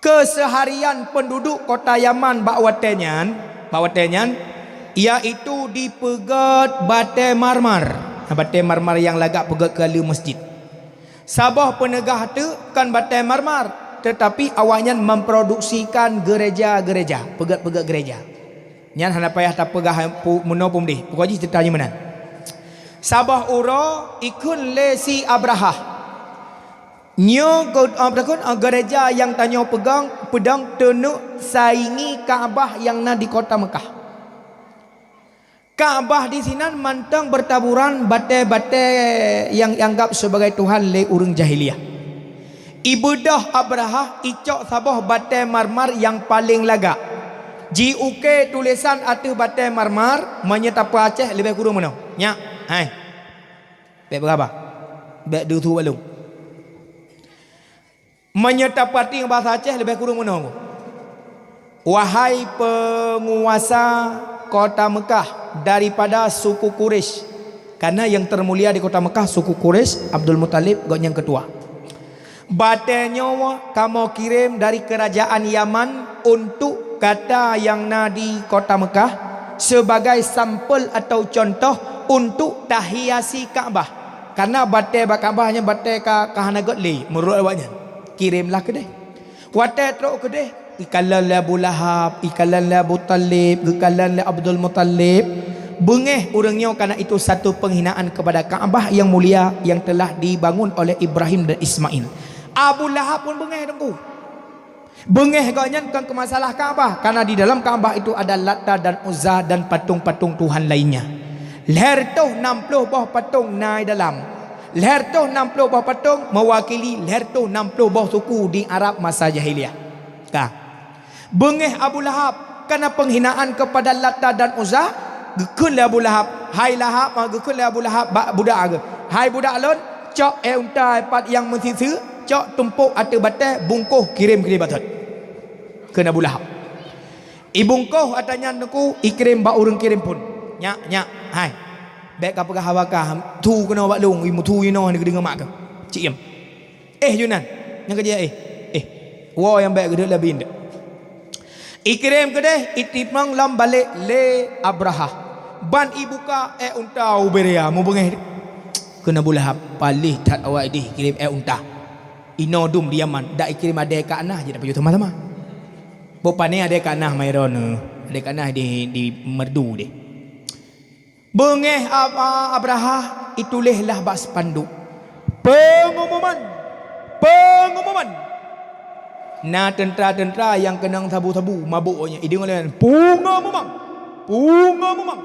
Keuseuharian peunduduek kota Yaman bak watée nyan, bak watée nyan, yaitu dipeugét batée marmar. Nah, batée marmar nyang lagak peugét keu aleue masjid. Saboh peuneugah teuk kon batée marmar, teutapi awaknyan memproduksikan gereja-gereja, peugét-peugét gereja. Nyan hana payah tapeugah pu-, meunoe peumudeh, pokok jih ceurita nyoe meunan. Saboh uroe ikheun lé si Abrahah, "Nyoe geu-, ah, takheun, ah, gereja nyang tanyoe peugang, peudong teuneuk saingi Ka'bah nyang na di kota Meukah." Ka'bah disinan mantong beutaburan batée-batée nyang ianggab sibagai tuhan lé ureuëng jahiliyah. Ibeudôh Abrahah icok saboh batée marmar nyang paleng lagak. Jiukée tulésan ateueh batée marmar, meunyoe tapeu Aceh leubeh kureueng meunoe. Nyak, hai. Bék beugaba. Bék deusu bak lôn. Meunyoe tapeuhati ngon bahasa Aceh leubeh kureueng meunoe, "Wahai peunguasa kota Meukah daripada suku Quraisy," karena nyang termulia di kota Meukah suku Quraisy, Abdul Muthalib, gobnyan keutua. "Batée nyoe kamoe kirém dari keurajaan Yaman untuk kata nyang na di kota Meukah sebagai sampel atau contoh untuk tahiasi Ka'bah." Karena batée bak Ka'bah nyan batée ka, ka hana göt lé meunurot awaknyan. Kirémlah keudeh. Watée trok keudeh, ikalon lé Abu Lahab, ikalon lé Abu Thalib, geukalon lé Abdul Muthalib. Beungéh ureuëng nyoe karena itu satu penghinaan kepada Ka'bah yang mulia yang telah dibangun oleh Ibrahim dan Ismail. Abu Lahab pun beungéh, Teungku. Beungéh gobnyan kon keu masalah Ka'bah, karena di dalam Ka'bah itu ada Lata dan Uzza dan patung-patung tuhan lainnya. Lhèe reutôh nam ploh boh patung na di dalam. Lhèe reutôh nam ploh boh patung mewakili lhèe reutôh nam ploh boh suku di Arab masa jahiliyah. Ka. Beungéh Abu Lahab karena penghinaan kepada Lata dan Uzza, geukheun lé Abu Lahab, "Hai Lahab," ah, geukheun lé Abu Lahab bak budak geuh, "Hai budak lôn, cok ék unta pat nyang meusiseue, cok tumpôk ateueh batée, bungkôh kirém keudeh bak thot." Kheun Abu Lahab. Ibungkôh atra nyan Teungku, ikirém bak ureuëng kirém phon. "Nyak, nyak, hai. Bék kapeugah haba kah, tu keunoe bak lôn, imeutu inoe neudeungoe mak keuh. Cik iem." Eh, Yunan, nyang keujeuet, eh, eh, woe nyang bék geuduek lé bin dek. Ikirém keudeh, itimong lom balek lé Abrahah. Ban ibuka ék unta ubé raya, mubeungéh dek. Kheun Abu Lahab, "Paléh that awak ideh kirém ék unta. Inoe dum di Yaman, dak ikirém adée keu Anah jih dak pajoh teuma-teuma. Bôh pané adée keu Anah mai droeneuh, adée keu Anah di, di merdu deh." Beungéh Ab-, Abrahah ituléh lah bak spanduk, "Pengumuman! Pengumuman!" Na teuntra-teuntra nyang keunong sabu-sabu mabök nyan, ideungoe lé, "Pengumuman! Pengumuman!"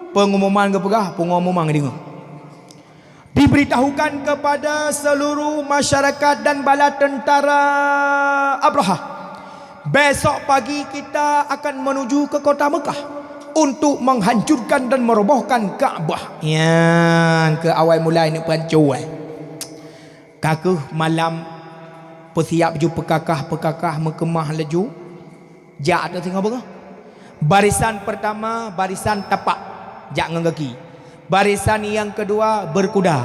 Pengumuman geupeugah, pengumuman ideungoe. Diberitahukan kepada seluruh masyarakat dan bala tentara Abrahah, besok pagi kita akan menuju ke kota Mekah untuk menghancurkan dan merobohkan Ka'bah. Nyan keuh awai mulai neuk peuhanco, eh. Ka keuh malam, peusiap ju peukakah-peukakah meukeumah laju. Jak ateueh singoh beungoh. Barisan pertama, barisan tapak, jak ngon gaki. Barisan nyang keudua, berkuda.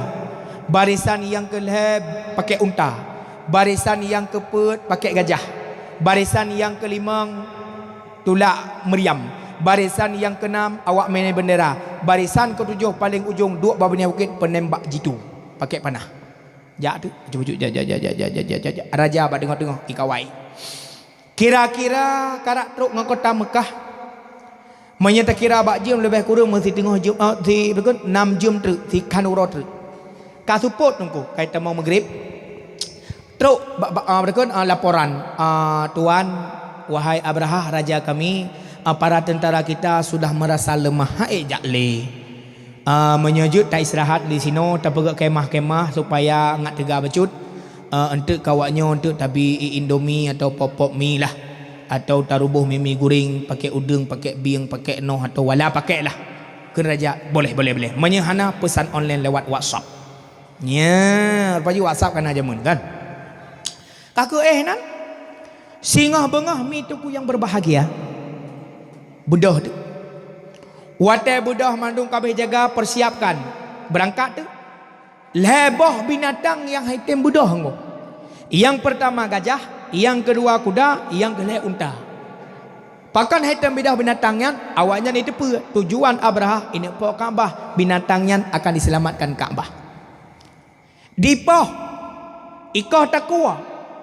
Barisan nyang keulhée, pakai unta. Barisan nyang keupeuet, pakai gajah. Barisan nyang keulimong tulak meuriam. Barisan nyang keunam awak meunan bendera. Barisan keutujoh paleng ujong duek bak binéh bukét peunembak jitu pakai panah. Jak tu, cucuk jak, jak, jak. Raja bak teungoh-teungoh ikawai. Kira-kira karak trok ngon kota Meukah. Meunyoe takira bak jeuem leubeh kureueng meusiteungoh jeuem, ah, si, beukon, nam jeuem treuk, si khan uroe treuk. Ka seupôt teungku, ka itamong meugrib. Trok bak, bak, ah, beukon, ah, laporan, ah, "Tuan, wahai Abrahah, raja kami, ah, para teuntara kita sudah meurasa leumah, han ék jak lé. Ah, meunyoe jeuet taistirahat di sinoe, tapeugöt kemah-kemah supaya ngat teuga bacut. Ah, eunteuk kawak nyoe, eunteuk tabi i Indomie atau pop-pop mie lah, atau taruboh mi-mi guréng, pakai udeueng, pakai bieng, pakai noh, atau wala pakai lah." Kheun raja, "Boleh, boleh, boleh. Meunyoe hana, peusan online lewat WhatsApp." Nya, rupajih WhatsApp ka na jameun kan. Ka keuh éh nan, singoh beungoh mi teungku nyang berbahagia. Beudôh tu. Watèe beudôh mandum ka abéh jaga, persiapkan. Beurangkat tu. Lhèe boh binatang nyang han item beudôh teungku. Nyang peurtama gajah, nyang keudua kuda, nyang keulhèe unta. Pakon han item beudôh binatang nyan, awaknyan jiteupeue tujuan Abrahah ineuk po Ka'bah, binatang nyan akan diseulamatkan Ka'bah. Dipoh, ikoh takue,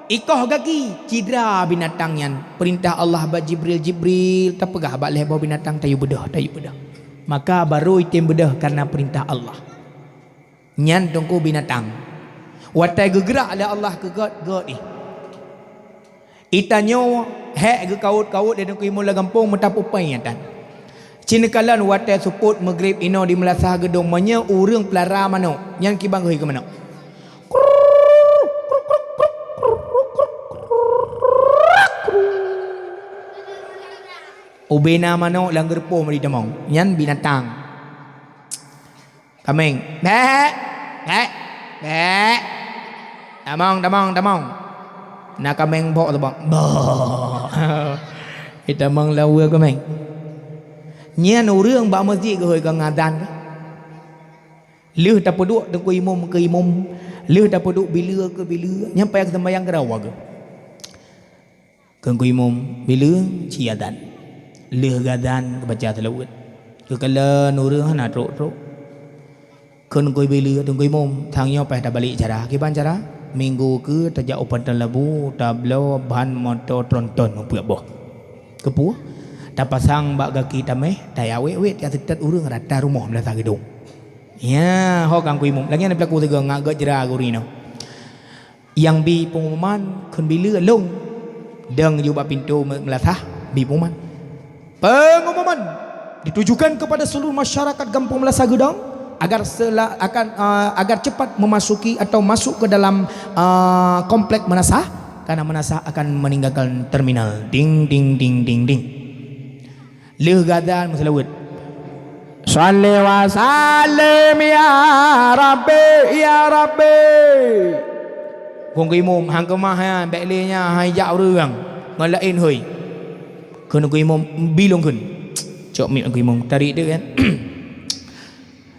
ikoh gaki, cidra binatang nyan. Peurintah Allah bak Jibril, "Jibril, tapeugah bak lhèe boh binatang tayue beudôh, tayue beudôh." Maka barô item beudôh kareuna peurintah Allah. Nyan teungku binatang. Watèe geugeurak lé Allah keu göt, göt ih. Itanyoe hék geukawot-kawot lé teungku imum lam gampông meutapupée nyan tan. Cit neukalon watèe seupôt meugrib inoe di meulasah geudong, meunyoe ureueng peulara manok, nyan kiban geuhôi keu manok. Ubé na manok lam geureupoh meuri tamong, nyan binatang. Kaméng, "Bèk! Bèk! Bèk! Tamong, tamong, tamong!" Na kaméng bok teubang, "Bok!" Itamong lam weue kaméng. Nyan ureueng bak meuseujid geuhôi ka ngadhan. Lheueh tapeuduek teungku imum keu imum, lheueh tapeuduek bileue keu bileue, nyan payah seumayang keudroe geuh. Kheun teungku imum, "Bileue ci adhan." Lheueh geuadhan geubaca seulaweuet. Geukalon ureueng hana trok-trok. Kheun teungku bileue, "Teungku imum, sang nyoe paih tabalek cara." "Kiban cara?" "Minggu keu tajak u Panton Labu, tabloe ban moto tronton meupeuet boh. Keupeue? Tapasang bak gaki taméh, tayawét-wét ka seutôt ureueng rata rumoh meulasah geudong." Nya, ho kheun teungku imum. Lagèe nyan peulaku sigoe ngat geuh jra geuh ureueng inong. Nyang bi peungumuman kheun bileue lôn. Dong jih bak pintoe meu-, meulasah bi peungumuman. Pengumuman ditujukan kepada seluruh masyarakat Gampông Meulasah Geudong agar sela-, akan, ah, agar cepat memasuki atau masuk ke dalam, ah, komplek meunasah, karena meunasah akan meninggalkan terminal. Ding, ding, ding, ding, ding. Lheueh geuadhan meuseulaweuet. Shalli wa sallim ya Rabbi, ya Rabbi. Kheun teungku imum, "Han keumah nyan, bèk lé nyan, han ijak ureueng. Ngon laén hôi." Kheun teungku imum, "Bi lôn kheun." Cok mic teungku imum, tarék deuh kan.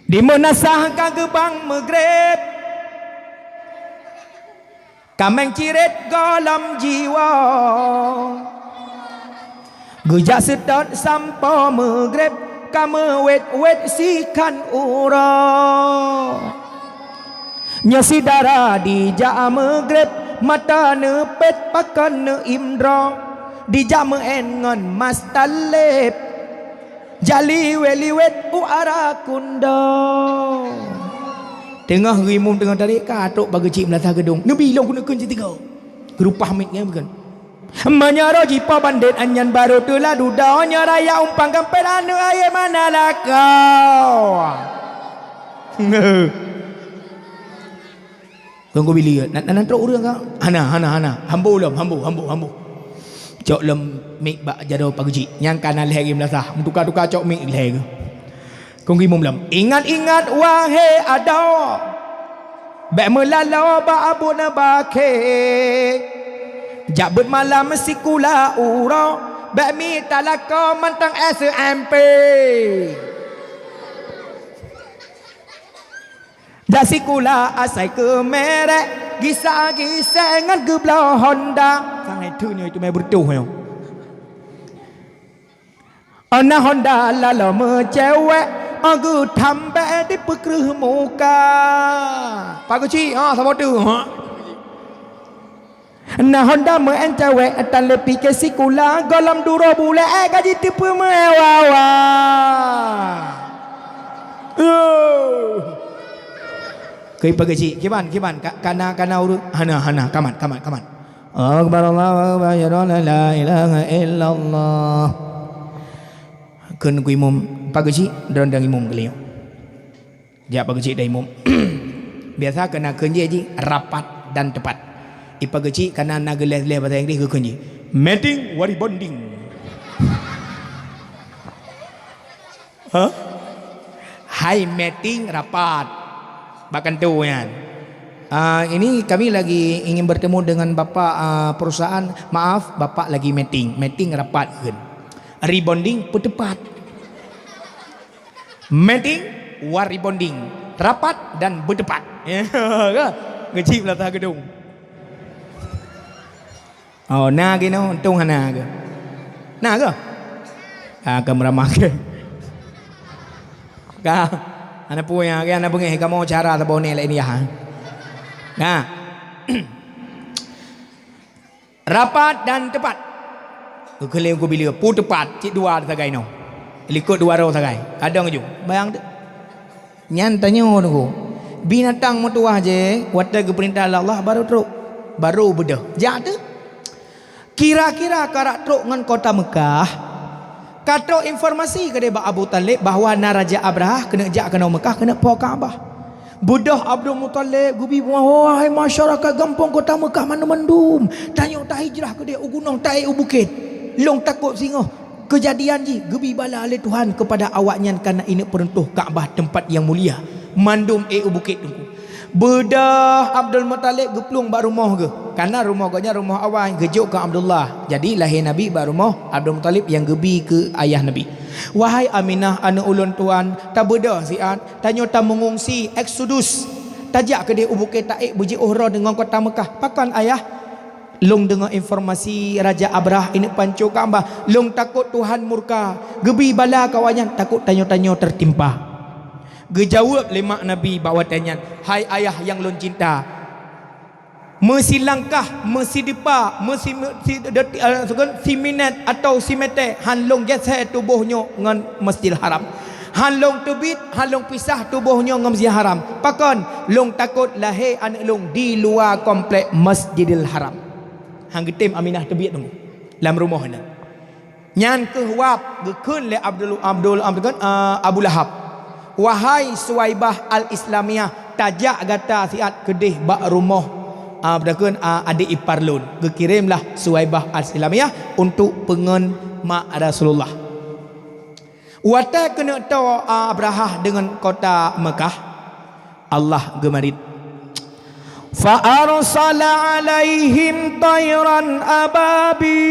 Di meunasah ka geubang meugrib. Kaméng cirét gohlom jiwoe. Geujak seutôt sampoe meugrib, ka meuwét-wét sikhan uroe. Nyoe syedara dijak meugrib, mata neupét pakon neuiem droe. Dijak meu'én ngon mas taleb. Jak liwét-liwét u ara kundong. Teungoh geuimum teungoh tarék ka trok bak geuchik meulasah geudong. Neubi lôn keuneuk kheun siteungoh. Geurupah mic nyan bukon. Meunyoe roh jipo bandét nyan barô teula dudoe, nyoe raya umpang gampét aneuk ayé mana lakoe. Kheun teungku bileue, na, na, na trok ureueng ka? Hana, hana, hana. Hambo lom, hambo, hambo, hambo. Cok lom mic bak jaroe pageujik. Nyang ka na lhèe geuh meulasah. Meutuka-tuka cok mic lhèe geuh. Kheun teungku imum lom. Ingat-ingat wahé adoe. Bèk meulaloe bak abon bakhe. Jak beuet malam sikula uroe. Bèk mita lakoe mantong S M P. Jak sikula asai keu merek, Gisa-gisé ngon geubloe honda. Sang hai theun nyoe itu mé beureutoh nyoe. Ana honda laloe meucewek, geuthambek dipeukreueh muka. Pak Geuchik, ha, saboh tu, ha. Na honda meu'en cewek, tan le pike sikula, gohlom duroe bulée, eh, gaji teupeu meuwawa. Keu Pak Geuchik, kiban, kiban, ka, kana, kana ureueng, hana, hana, kamat, kamat, kamat. Allahu Akbar, Allahu Akbar, asyhadu an la ilaha illallah. Kheun keu imum, Pak Geuchik, dondong imum geulinyueng. Jak Pak Geuchik dan imum. Biasa keu na kheun jih, jih rapat dan tepat. I Pak Geuchik kana na geuleh-leh bahasa Inggris geukheun jih. Meeting wari bonding. Hah? Hai meeting rapat. Bak kantor nyan. Ah, ini kami lagi ingin bertemu dengan bapak, ah, perusahaan. Maaf, bapak lagi meeting. Meeting rapat kheun. Rebonding peutepat. Meeting, war rebonding, rapat dan beutepat. Ka? Geuchik beulatah geudong. Oh, na geunoe, untông hana geuh. Na geuh? Ah, ka meuramah geuh. Ka. Hana peue nyang geuh, hana beungéh kamoe cara saboh nyoe lé India. Nah. Rapat dan tepat. Geukheun lé Teungku Bileu, peue tepat, cit dua sagai nyoe. Likot dua droe sagai. Kadang ju. Bayang teuh. Nyan tanyoe Teungku. Binatang meutuwah jih, watée geupeurintah lé Allah, baru trok. Baru beudôh. Jak teuh. Kira-kira karak trok ngon kota Meukah, ka trok informasi keudeh bak Abu Thalib bahwa na Raja Abrahah keuneuk jak keunoe Meukah keuneuk po Ka'bah. Beudôh Abdul Muthalib geubi bunga, "Wahai masyarakat gampông kota Meukah mandum-mandum, tanyoe tahijrah keudeh u gunong, taék u bukét. Lôn takot singoh keujadian jih geubi bala lé Tuhan keupada awaknyan kareuna ineuk peuruntoh Ka'bah teumpat nyang mulia." Mandum ék u bukét Teungku. Beudôh Abdul Muthalib geuplueng bak rumoh geuh. Kareuna rumoh gobnyan rumoh awai, geujok keu Abdullah. Jadi lahé Nabi bak rumoh Abdul Muthalib nyang geubi keu ayah Nabi. "Wahai Aminah aneuëk ulôn tuan, tabeudôh siat, tanyoe tameungungsi, eksodus. Tajak keudeh u bukét taék beujiôh droe deungon kota Meukah. Pakon ayah?" "Lôn deungoe informasi Raja Abrahah ineuk panco Ka'bah. Lôn takot Tuhan murka, geubi bala keu awaknyan, takot tanyoe-tanyoe teutimpa." Geujaweueb lé mak Nabi bak watée nyan, "Hai ayah nyang lôn cinta, meusilangkah, meusidepa, meusi-, si-, deti-, eh, sukon, siminét atawa simètè hán lôn geusék tuboh nyoe ngon Masjidil Haram. Hán lôn teubiet, hán lôn pisah tuboh nyoe ngon Masjidil Haram. Pakon? Lôn takot lahé aneuëk lôn di luwa komplek Masjidil Haram." Hán geutem Aminah teubiet teungku lam rumoh nyan. Nyan kheueh wab geukheun lé Abdul, Abdul, Abdul, eh, Abu Lahab, "Wahai Suwaibah Al-Islamiyah, tajak gata siat keudeh bak rumoh, eh, beudakheun, eh, adék ipar lôn." Geukirém lah Suwaibah Al-Islamiyah untuk peungeun mak Rasulullah. Watée keuneuk toe Abrahah deungon kota Meukah, Allah geumarit. "Fa arsala 'alaihim thairan ababil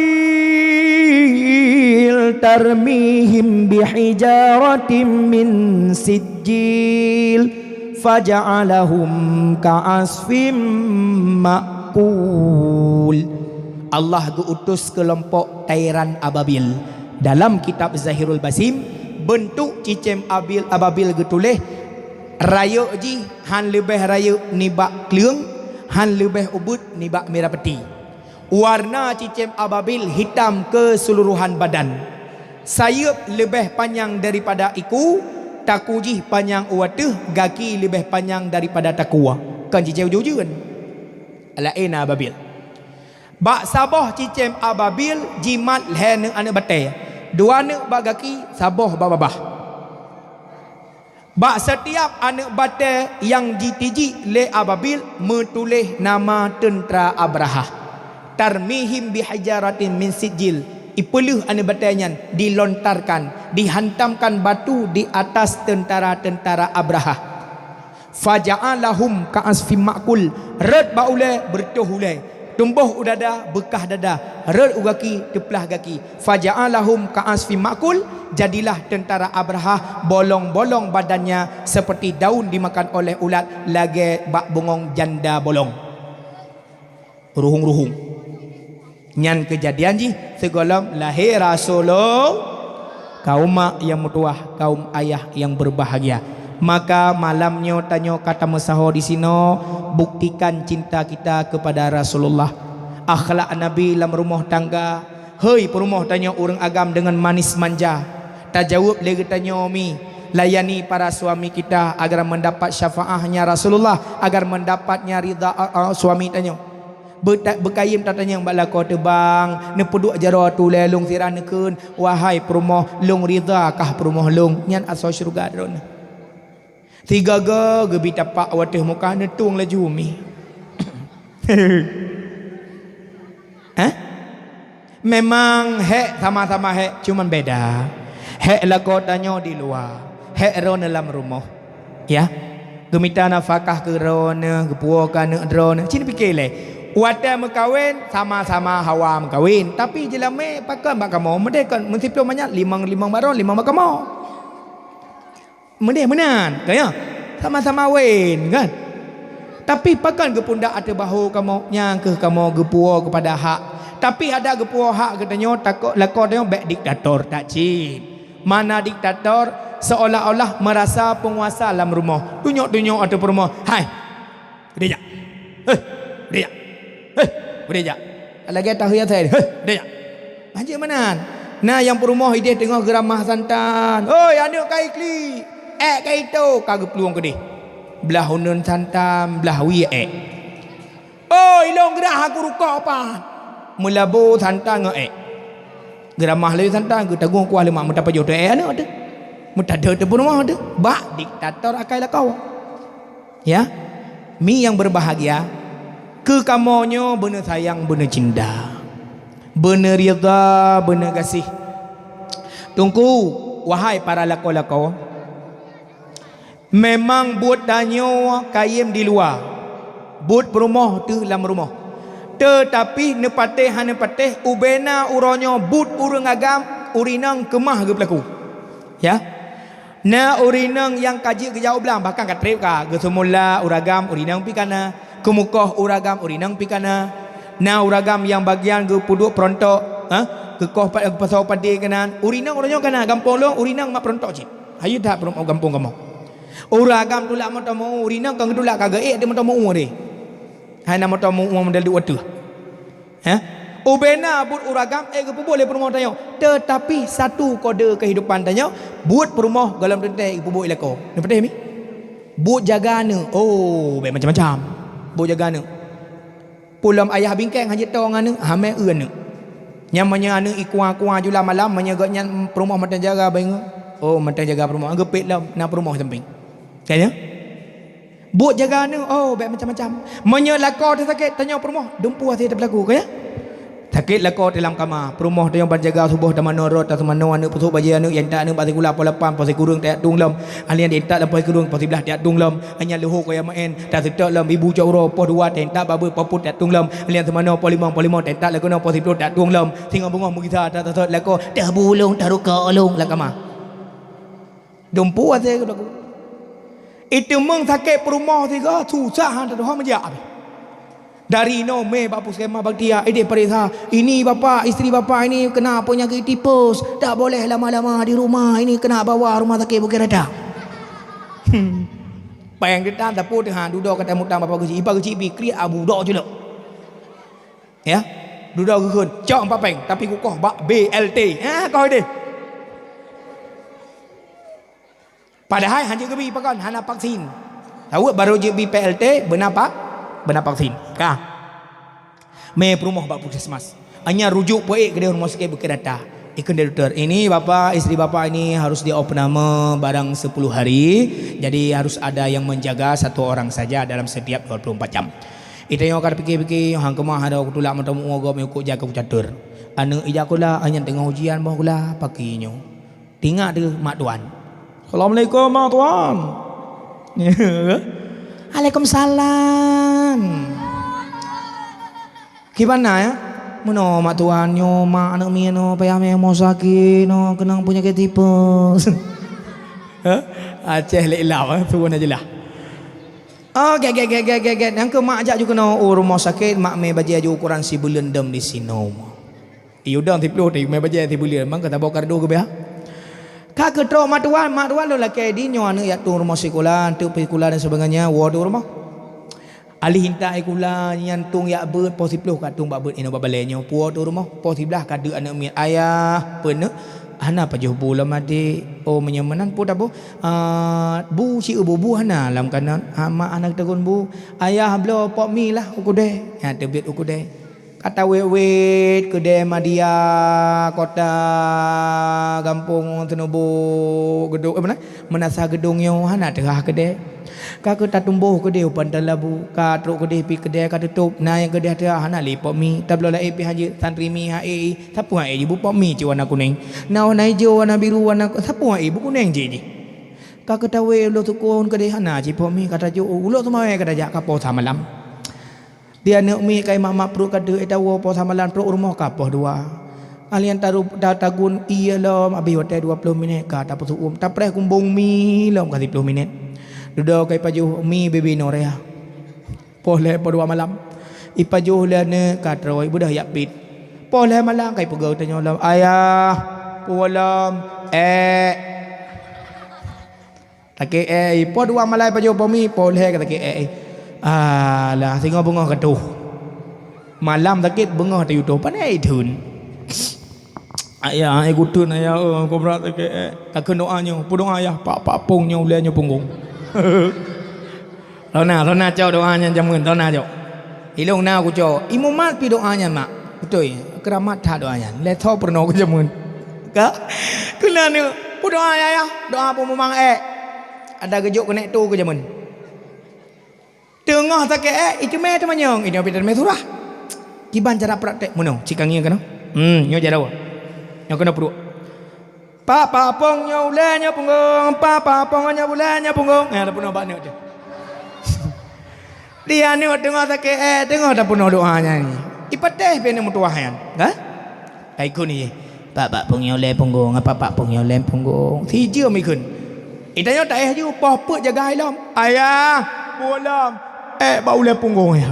tarmihim bihijaratim min sijjil faja'alahum ka'asfim ma'kul." Allah geuutus keulompok tairan ababil. Dalam kitab Zahirul Basim, beuntuk cicém abil, ababil geutuléh, rayeuk jih hán leubeh rayeuk nibak kleueng, hán leubeh ubeuet nibak mirah peuti. Warna cicém ababil hitam keusulurohan badan. Sayeuep leubeh panyang daripada iku, taku jih panyang u ateueh, gaki leubeh panyang daripada taku. Kon cicém ujeuen-ujeuen. Laén ababil. Bak saboh cicém ababil jimat lhée neuk aneuëk batée, dua neuk bak gaki, saboh bak babah. Bak sitiap aneuëk batée nyang jitijik lé ababil meutuléh nama teuntra Abrahah. Tarmihim bihijaratin min sijil, ipeuleueh aneuëk batée nyan, dilontarkan, dihantamkan batu di atas teuntara-teuntara Abrahah. Faja'alahum ka'asfim ma'kul, rhot bak ulée, beureutoh ulée, tumboh u dada, beukah dada, rhot u gaki, teuplah gaki. Faja'alahum ka'asfim ma'kul, jadilah teuntara Abrahah bolong-bolong badannya seperti daun dimakan oleh ulat, lagée bak bungong janda bolong. Ruhung-ruhung. Nyan keujadian jih sigohlom lahé Rasulullah, kaum mak nyang meutuwah, kaum ayah nyang berbahagia. Maka malam nyoe tanyoe ka tameusaho disinoe, buktikan cinta kita kepada Rasulullah. Akhlak Nabi lam rumoh tangga. Hei peurumoh tanyoe ureuëng agam deungon manis manja. Tajaweueb lé geutanyoe mi, layani para suami kita agar mendapat syafaahnya Rasulullah, agar mendapatnya ridha, eh, eh, suami tanyoe. Beuta-, beukayém tatanyong bak lakoe teuh, "Bang, neupeuduek jaroe tulée lôn sira neukheun, wahai peurumoh, lôn ridha kah peurumoh lôn?" Nyan asoe syeuruga droeneuh. Sigoe-goe geubi tapak u ateueh muka neutueng laju mi. Hah? Memang hék sama-sama hék, cuman beda. Hék lakoe tanyoe di luwa, hék droeneuh lam rumoh. Ya. Geumita nafakah keu droeneuh, geupuwoe keu aneuëk droeneuh. Cit pike lé. Watée meukawen, sama-sama hawa meukawen. Tapi jeulamé pakon bak kamoe, meudeh kon meusiplôh manyat, limong, limong bak droeneuh, limong bak kamoe. Meudeh meunan, ka ya? Sama-sama wen, kan? Tapi pakon geupundak ateueh bahô kamoe, nyang keuh kamoe geupuwoe keupada hak. Tapi adak geupuwoe hak geutanyoe, takot lakoe tanyoe bék diktator, tak cit. Mana diktator seolah-olah merasa penguasa lam rumoh. Tunyok-tunyok ateueh peurumoh, "Hai, udeh jak. Heh, udeh jak. Heh, udeh jak." Lagée tahu ya saya. "Heh, udeh jak." Hanjeuet meunan. Na nyang peurumoh ideh teungoh geuramah santan. "Oi, aneuëk kai klik. Ék kai to," ka geuplueng keudeh. Blah uneuen santan, blah wie ék. "Oi, ilong geurah aku rukok pat." Meulabo santan ngon ék. Geuramah lé santan, geutagong kuah leumah, meutapajoh teuh ék aneuëk teuh. Meutadot teuh peurumoh teuh. Bak diktator akai lakoe. Ya, mi nyang berbahagia, keu kamoe nyoe beuneu sayang, beuneu cinta, beuneu ridha, beuneu gaséh. Teungku, wahai para lakoe-lakoe, memang buet tanyoe kayém di luwa, buet peurumoh teuh lam rumoh. Teutapi neupatéh hana neupatéh, ubena uroe nyoe buet ureuëng agam, ureuëng inong keumah geupeulaku. Ya. Na ureuëng inong nyang ka jeuet geujak u blang, bahkan ka treb ka, geuseumula ureuëng agam ureuëng inong pih ka na, keumukoh ureuëng agam ureuëng inong pih ka na. Na ureuëng agam nyang bagian geupeuduek peurontok, ha? Geukoh pa-, geupasoe padé keunan. Ureuëng inong uroe nyoe ka na, gampông lôn ureuëng inong mat peurontok cit. Hayeu that peurumoh gampông kamoe. Ureuëng agam tulak moto meu, ureuëng inong ka geutulak ka geuék di moto meu deh. Hai na moto meu model duek ateueh. Heh? Ubena buet ureuëng agam ék geupeubuet lé peurumoh tanyoe. Teutapi satu kode kehidupan tanyoe, buet peurumoh gohlom teuntée ék geupeubuet lé lakoe. Neupatéh mi? Buet jaga aneuëk. Oh, bék macam-macam. Buet jaga aneuëk. Pulom ayah bingkeng hana jitong aneuëk, hamé eu aneuëk. Nyang meunyoe aneuëk ikua-kua jula malam, meunyoe gobnyan peurumoh mantong jaga baingoe. Oh, mantong jaga peurumoh. Geupet lom, na peurumoh sampéng. Ka nyan? Buet jaga aneuëk, oh, bék macam-macam. Meunyoe lakoe teuh sakét, tanyoe peurumoh, dumpeue hase teupeulaku, ka nyan? Sakét lakoe teuh lam kama, peurumoh tanyoe ban jaga suboh tamanoe rot, taseumanoe aneuëk, peusôk bajée aneuëk, intat aneuëk bak sikula poh lapan, poh sikureueng tajak tueng lom. Alien intat lam poh sikureueng, poh siblaih tajak tueng lom. Hanya leuho kaya maén, taseutôt lom, ibu cok uroe, poh dua, intat bak beuet, poh peuet tajak tueng lom. Alien seumanoe poh limong, poh limong, intat lagoe noe, poh siplôh tajak tueng lom. Singoh beungoh meugisa, taseutôt lakoe, teuh bulong, taruka olong lam kama. Dumpeue hase geulaku. Iteumeung sakét peurumoh sigoe susah han teudoh meujak. Dari inoe mé bak puskesmas Baktia, ideh pareksa, "Ini bapak, istri bapak ini kena penyakit tipes, tak boleh lama-lama di rumah, ini kena bawa rumah sakit Bukit Rata." Hmm. Péng teutan tapue teuh ha, dudoe kata mutang bapak geuchik, ipa geuchik bi kriet abu dok culok. Ya. Dudoe geukheun, cok empat péng, tapi kukoh bak B L T. Ha, koh ideh. Padahai hanjeuet geubi pakon, hana vaksin. Taweuet barô jeuet bi P L T, beuna pak, beuna vaksin. Ka. Mé peurumoh bak puskesmas. Hanya rujuk peuék keudeh rumoh sakét Bukit Rata. Ikheun lé dokto, "Ini bapak, istri bapak ini harus diopname barang sepuluh hari. Jadi harus ada yang menjaga satu orang saja dalam setiap dua puluh empat jam." Itanyoe ka pike-pike, "Han keumah ada kutulak mata muoh gob meuko jaga kucatur." Aneuk ija kula, nyan teungoh ujian boh kula, paki nyoe. Tingat deuh mak tuan. "Assalamualaikum, mak tuan." "Waalaikumsalam. Kiban na, ya?" "Meunoe mak tuan, nyoe mak aneuk miet nyoe payah mé mo sakét nyoe keunong peunyakét tipes." Hah? Aceh lé ilau, eh, tuan aja lah. Oh, gét, gét, gét, gét, gét, gét. Nyang keu mak jak ju keunoe, oh, rumoh sakét, mak mé bajée ju ukuran sibuleuen dum di sinoe. Iyup dong siplôh teuh, mé bajée sibuleuen, mangka saboh kardus geubiah. Ka keutrok mak tuan, mak tuan lôn lakée di nyoe aneuëk jak tueng rumoh sikula, antuk sikula dan sebagainya, woe tueng rumoh. Alih intat sikula nyan tueng jak beuet, poh siplôh ka tueng bak beuet, inoe bak balée nyoe, puwoe tueng rumoh, poh siblaih ka deuk aneuëk miet, "Ayah, peue neuk?" "Hana pajoh bu lom adék." "Oh, meunyoe meunan peue taboh?" "Ah, bu sieu bu, bu hana lam kanan." "Ah, mak hana teukon bu." "Ayah, bloe pok mi lah u keudè." Nyan teubiet u keudè. Ka tawét-wét keudè media kota gampông Seunubo, geudong, eh, meunan, Meunasah geudong nyoe hana teuhah keudè. Ka keuh tatumbôh keudè u Pantai Labu, ka trok keudè pih keudè ka tutôp, na nyang keudè teuhah hana lé pok mi, tabloe laén pih hanjeuet santri mi ha ék, sapeue ha ék jibu pok mi cit warna kuneng. Na warna ijo, warna biru, warna, sapeue ha ék bu kuneng cit jih. Ka keuh tawét ulo sukon keudè hana cit pok mi, ka tajok ulo seumawé ka tajak ka poh sa malam. Di aneuëk miet ka imat-mat pruet ka deuek, eh, tawoe poh sa malam trok u rumoh ka poh dua. Alien taru-, ta-, tagun ié lom, abéh watée dua ploh minét ka tapeusu'uem, tapreh kumbong mi lom ka siplôh minét. Dudoe ka ipajoh mi bibi Norea. Poh lhée poh dua malam. Ipajoh lé aneuëk ka troe, ibeudôh jak piet. Poh lhée malam ka ipeugah tanyoe lom, "Ayah, puwoe lom, ék." Sakét ék, poh dua malam pajoh pok mi, poh lhée ka sakét ék. Alah, singoh beungoh ka toh. Malam sakét, beungoh tayue toh. Pane itheun. Ayah, ai kutheun ayah, eh, kobra sakét ék. Takheun doa nyoe, peudoa ayah, pak, pak pong nyoe ulée nyoe punggong. Rona, rona cok doa nyan jameun, rona cok. Ilong na kucok. Imumat pi doa nyan mak. Beutôi, keuramat that doa nyan. Lé tho peurunoe keu jameun. Ka? Keunan nyoe, peudoa ya, ya. Doa peumumang ék. Ada geujok keuneuk tu keu jameun. Teungoh sakét ék, iteumé teumanyong, inoe pih teumé surah. Kiban cara praktek meunoe, cit ka ngieng keunoe. Hmm, nyoe jaroe. Nyoe keunoe pruet. Pak, pak pong nyoe ulée nyoe punggong, pak, pak pong nyoe ulée nyoe punggong. Eh, ada peunoh bak neuk tu. Di aneuëk teungoh sakét ék, teungoh tapeunoh doa nyan. Ipatéh pih aneuëk meutuwah nyan, kan? Ka ikheun ié. Pak, pak pong nyoe ulée punggong, pak, pak pong nyoe ulée punggong. Sijeuem ikheun. Itanyoe taéh ju poh peuet jagai lom. Ayah, puwoe lom. Ék bak ulée punggong ya.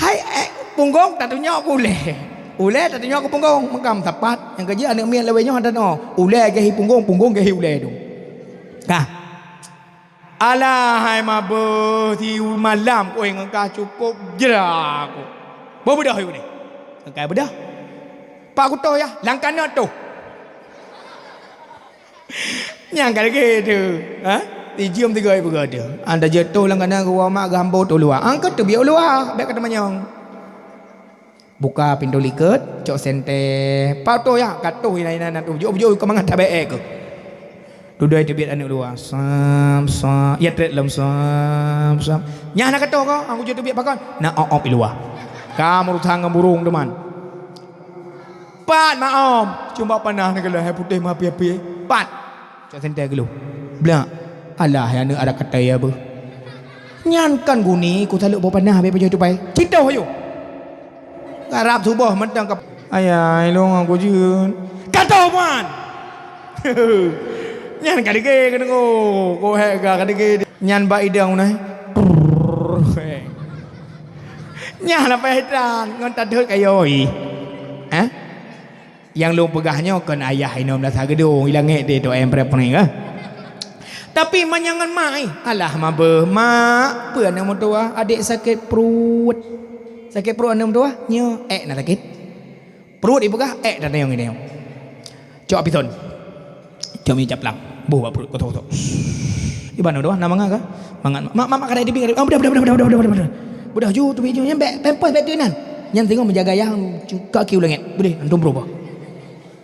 Hai, ék, punggong tatunyok keu ulée. Ulée tatunyok keu punggong. Meukan sapat. Nyang keujeuet aneuëk miet lawét nyoe hana tanoe. Ulée geuhi punggong, punggong geuhi ulée dum. Ka. Alah hai mabeuh, si malam kueh ngon kah cukôp jra ku. Beubeudôh yue ni. Engkai beudôh. Pak kutoh ya, langkana toh. Nyang ka lagée tu, ha? Ijeuem tiga ibu gada. Anda jeuet toh langkana geuwa mak geuhambo toh luwa. Angkat tu biar luwa, biar kata manyong. Buka pintoe likot, cok sentée. Patoh ya, ka toh inan-inan na toh. Jok-jok keu mangat tabée keuh. Dudoe teubiet aneuëk luwa. Sam, sam. Ya trek lom sam, sam. Nyah na ka toh ko, aku jok teubiet pakon. Na op-op i luwa. Ka meurusan ngon burung teuma. Pat maom. Cuma panah ni kalau hai putih mapi-api. Pat. Cok sentée geuluh. Blak. Alah, ya aneuëk ada katai ya beuh. Nyan kan guni ku saluk boh panah habéh pajoh tupai. Citoh ayo. Garap suboh mantong ka. Ayah, ilong aku jeuet. Katoh man. Nyan ka dege ka dengo. Ko hek ka ka dege. Nyan bak idang unai. Nyan apa hitan ngon tadhot kayoi. Hah? Nyang lôn peugah nyoe kon ayah inoe meunasah geudong, i langét deh, toh ayah preh-preh, eh. Tapi manyangan mak, eh, alah mabeuh, mak, peue aneuëk meutuwah, adek sakét pruet. Sakét pruet aneuëk meutuwah, nyoe, ék na sakét. Pruet ipeugah, ék na tanyong, tanyong. Cok api thon. Cok minyeuk caplang. Boh bak pruet, kotok-kotok. Iban doh, na mangat ka? Mangat. Mak, mak, mak, kadai teubiet, kadai. Ah, beudah, beudah, beudah. Beudah ju, teubiet ju. Nyan bèk, pampers bèk tu inan. Nyan singoh meujaga yah, kaki u langét. Beudah, antum bro, bah.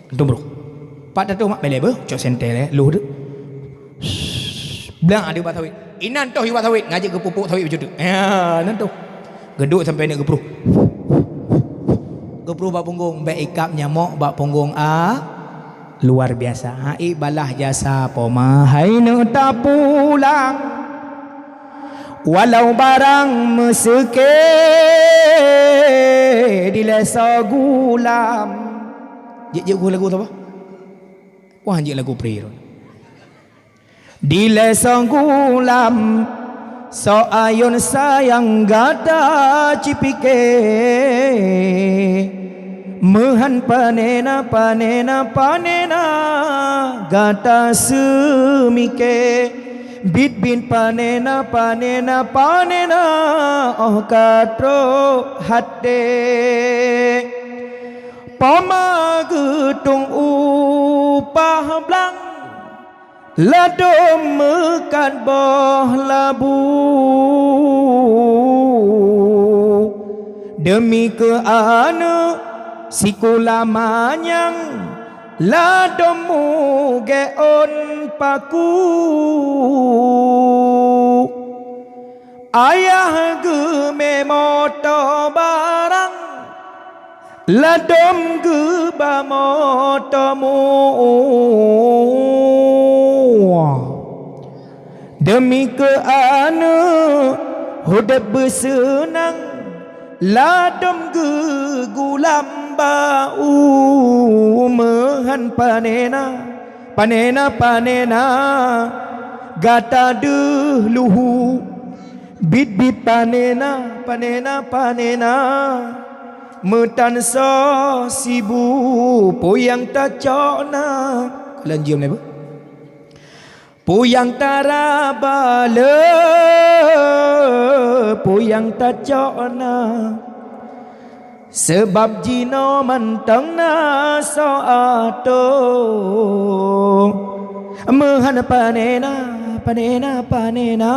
Antum bro. Pat tatoh mak beleh beuh, cok sentée lé, loh tu. Blang ada bak sawit. Inan toh iwak sawit, ngajak geupupuk sawit bacut tu. Ya, nan toh. Geuduk sampai nak geupruh. Geupruh bak punggong, bèk ikab nyamok bak punggong a. Luar biasa. Hai balah jasa poma, hai neuk tapulang. Walau barang meuseuké dilèe soe gulam. Jeuet, jeuet ku lagu sapa? Wah, jeuet lagu Pri. Dilèe soe gulam, Soe ayôn sayang gata cipike, meuhan panena, panena, panena gata seumike. Bit-bit panena, panena, panena, oh ka trok até. Poma geutung upah blang, ladôm meukat boh labu. Deumi keu aneuëk sikula manyang, ladôm mugée ôn paku. Ayah geumé moto barang, ladôm geuba moto muah. Deumi keu aneuëk udeb beuseunang, ladôm geugulam bak u meuhan panena, panena, panena gata deuh luhu. Bit-bit panena, panena, panena, meutansoe sibu, peue nyang tacok na. Kalon jeuem lé bu. Peue nyang taraba le, peue nyang tacok na. Sabab jinoe mantong na soe atô. Meuhan panena, panena, panena,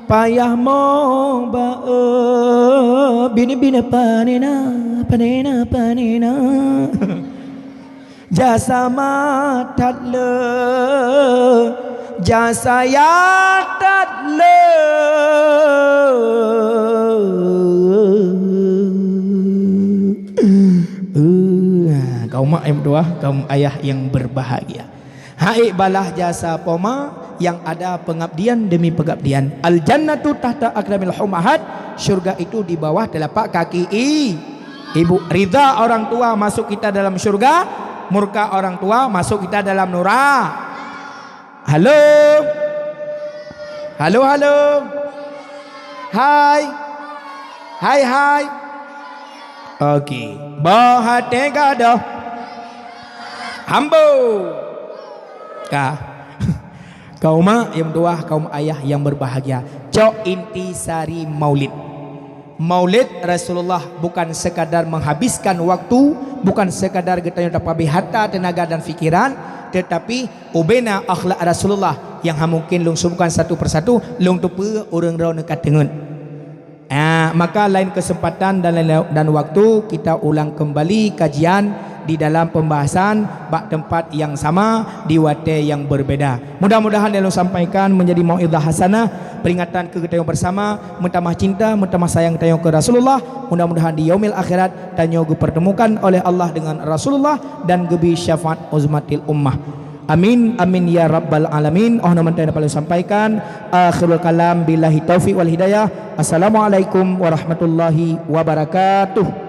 payah mo ba-e, bini-bini panena, panena, panena. Jasa mat that le, jasa yat that le. Eh, kaum mak nyang meutuwah, kaum ayah yang berbahagia. Hai balah jasa poma yang ada pengabdian demi pengabdian. Al-jannatu tahta aqdamil ummahat, syurga itu di bawah telapak kaki i-, ibu. Ridha orang tua masuk kita dalam syurga, murka orang tua masuk kita dalam nura-. Halo? Halo, halo? Hai? Hai, hai? Oke. Boh até gadoh. Hambo. Ka. Kaum mak yang meutuwah, kaum ayah yang berbahagia. Cok intisari maulid. Maulid Rasulullah bukan sekadar menghabiskan waktu, bukan sekadar geutanyoe tapabeh harta, tenaga dan pikiran, tetapi ubena akhlak Rasulullah yang han mungkin lôn sebutkan satu persatu, lôn teupeue ureuëng droeneuh ka teungeut. Ah, maka lain kesempatan dan lain, dan waktu kita ulang kembali kajian di dalam pembahasan bak tempat yang sama di watée yang berbeda. Mudah-mudahan yang lôn sampaikan menjadi mauidhah hasanah, peringatan keu geutanyoe bersama, meutamah cinta, meutamah sayang geutanyoe keu Rasulullah. Mudah-mudahan di yaumil akhirat tanyoe geupertemukan oleh Allah dengan Rasulullah dan geubri syafaat uzmatil ummah. Amin, amin ya rabbal alamin. Oh, nama yang dapat sampaikan. Akhirul kalam, billahi taufiq wal hidayah. Assalamualaikum warahmatullahi wabarakatuh.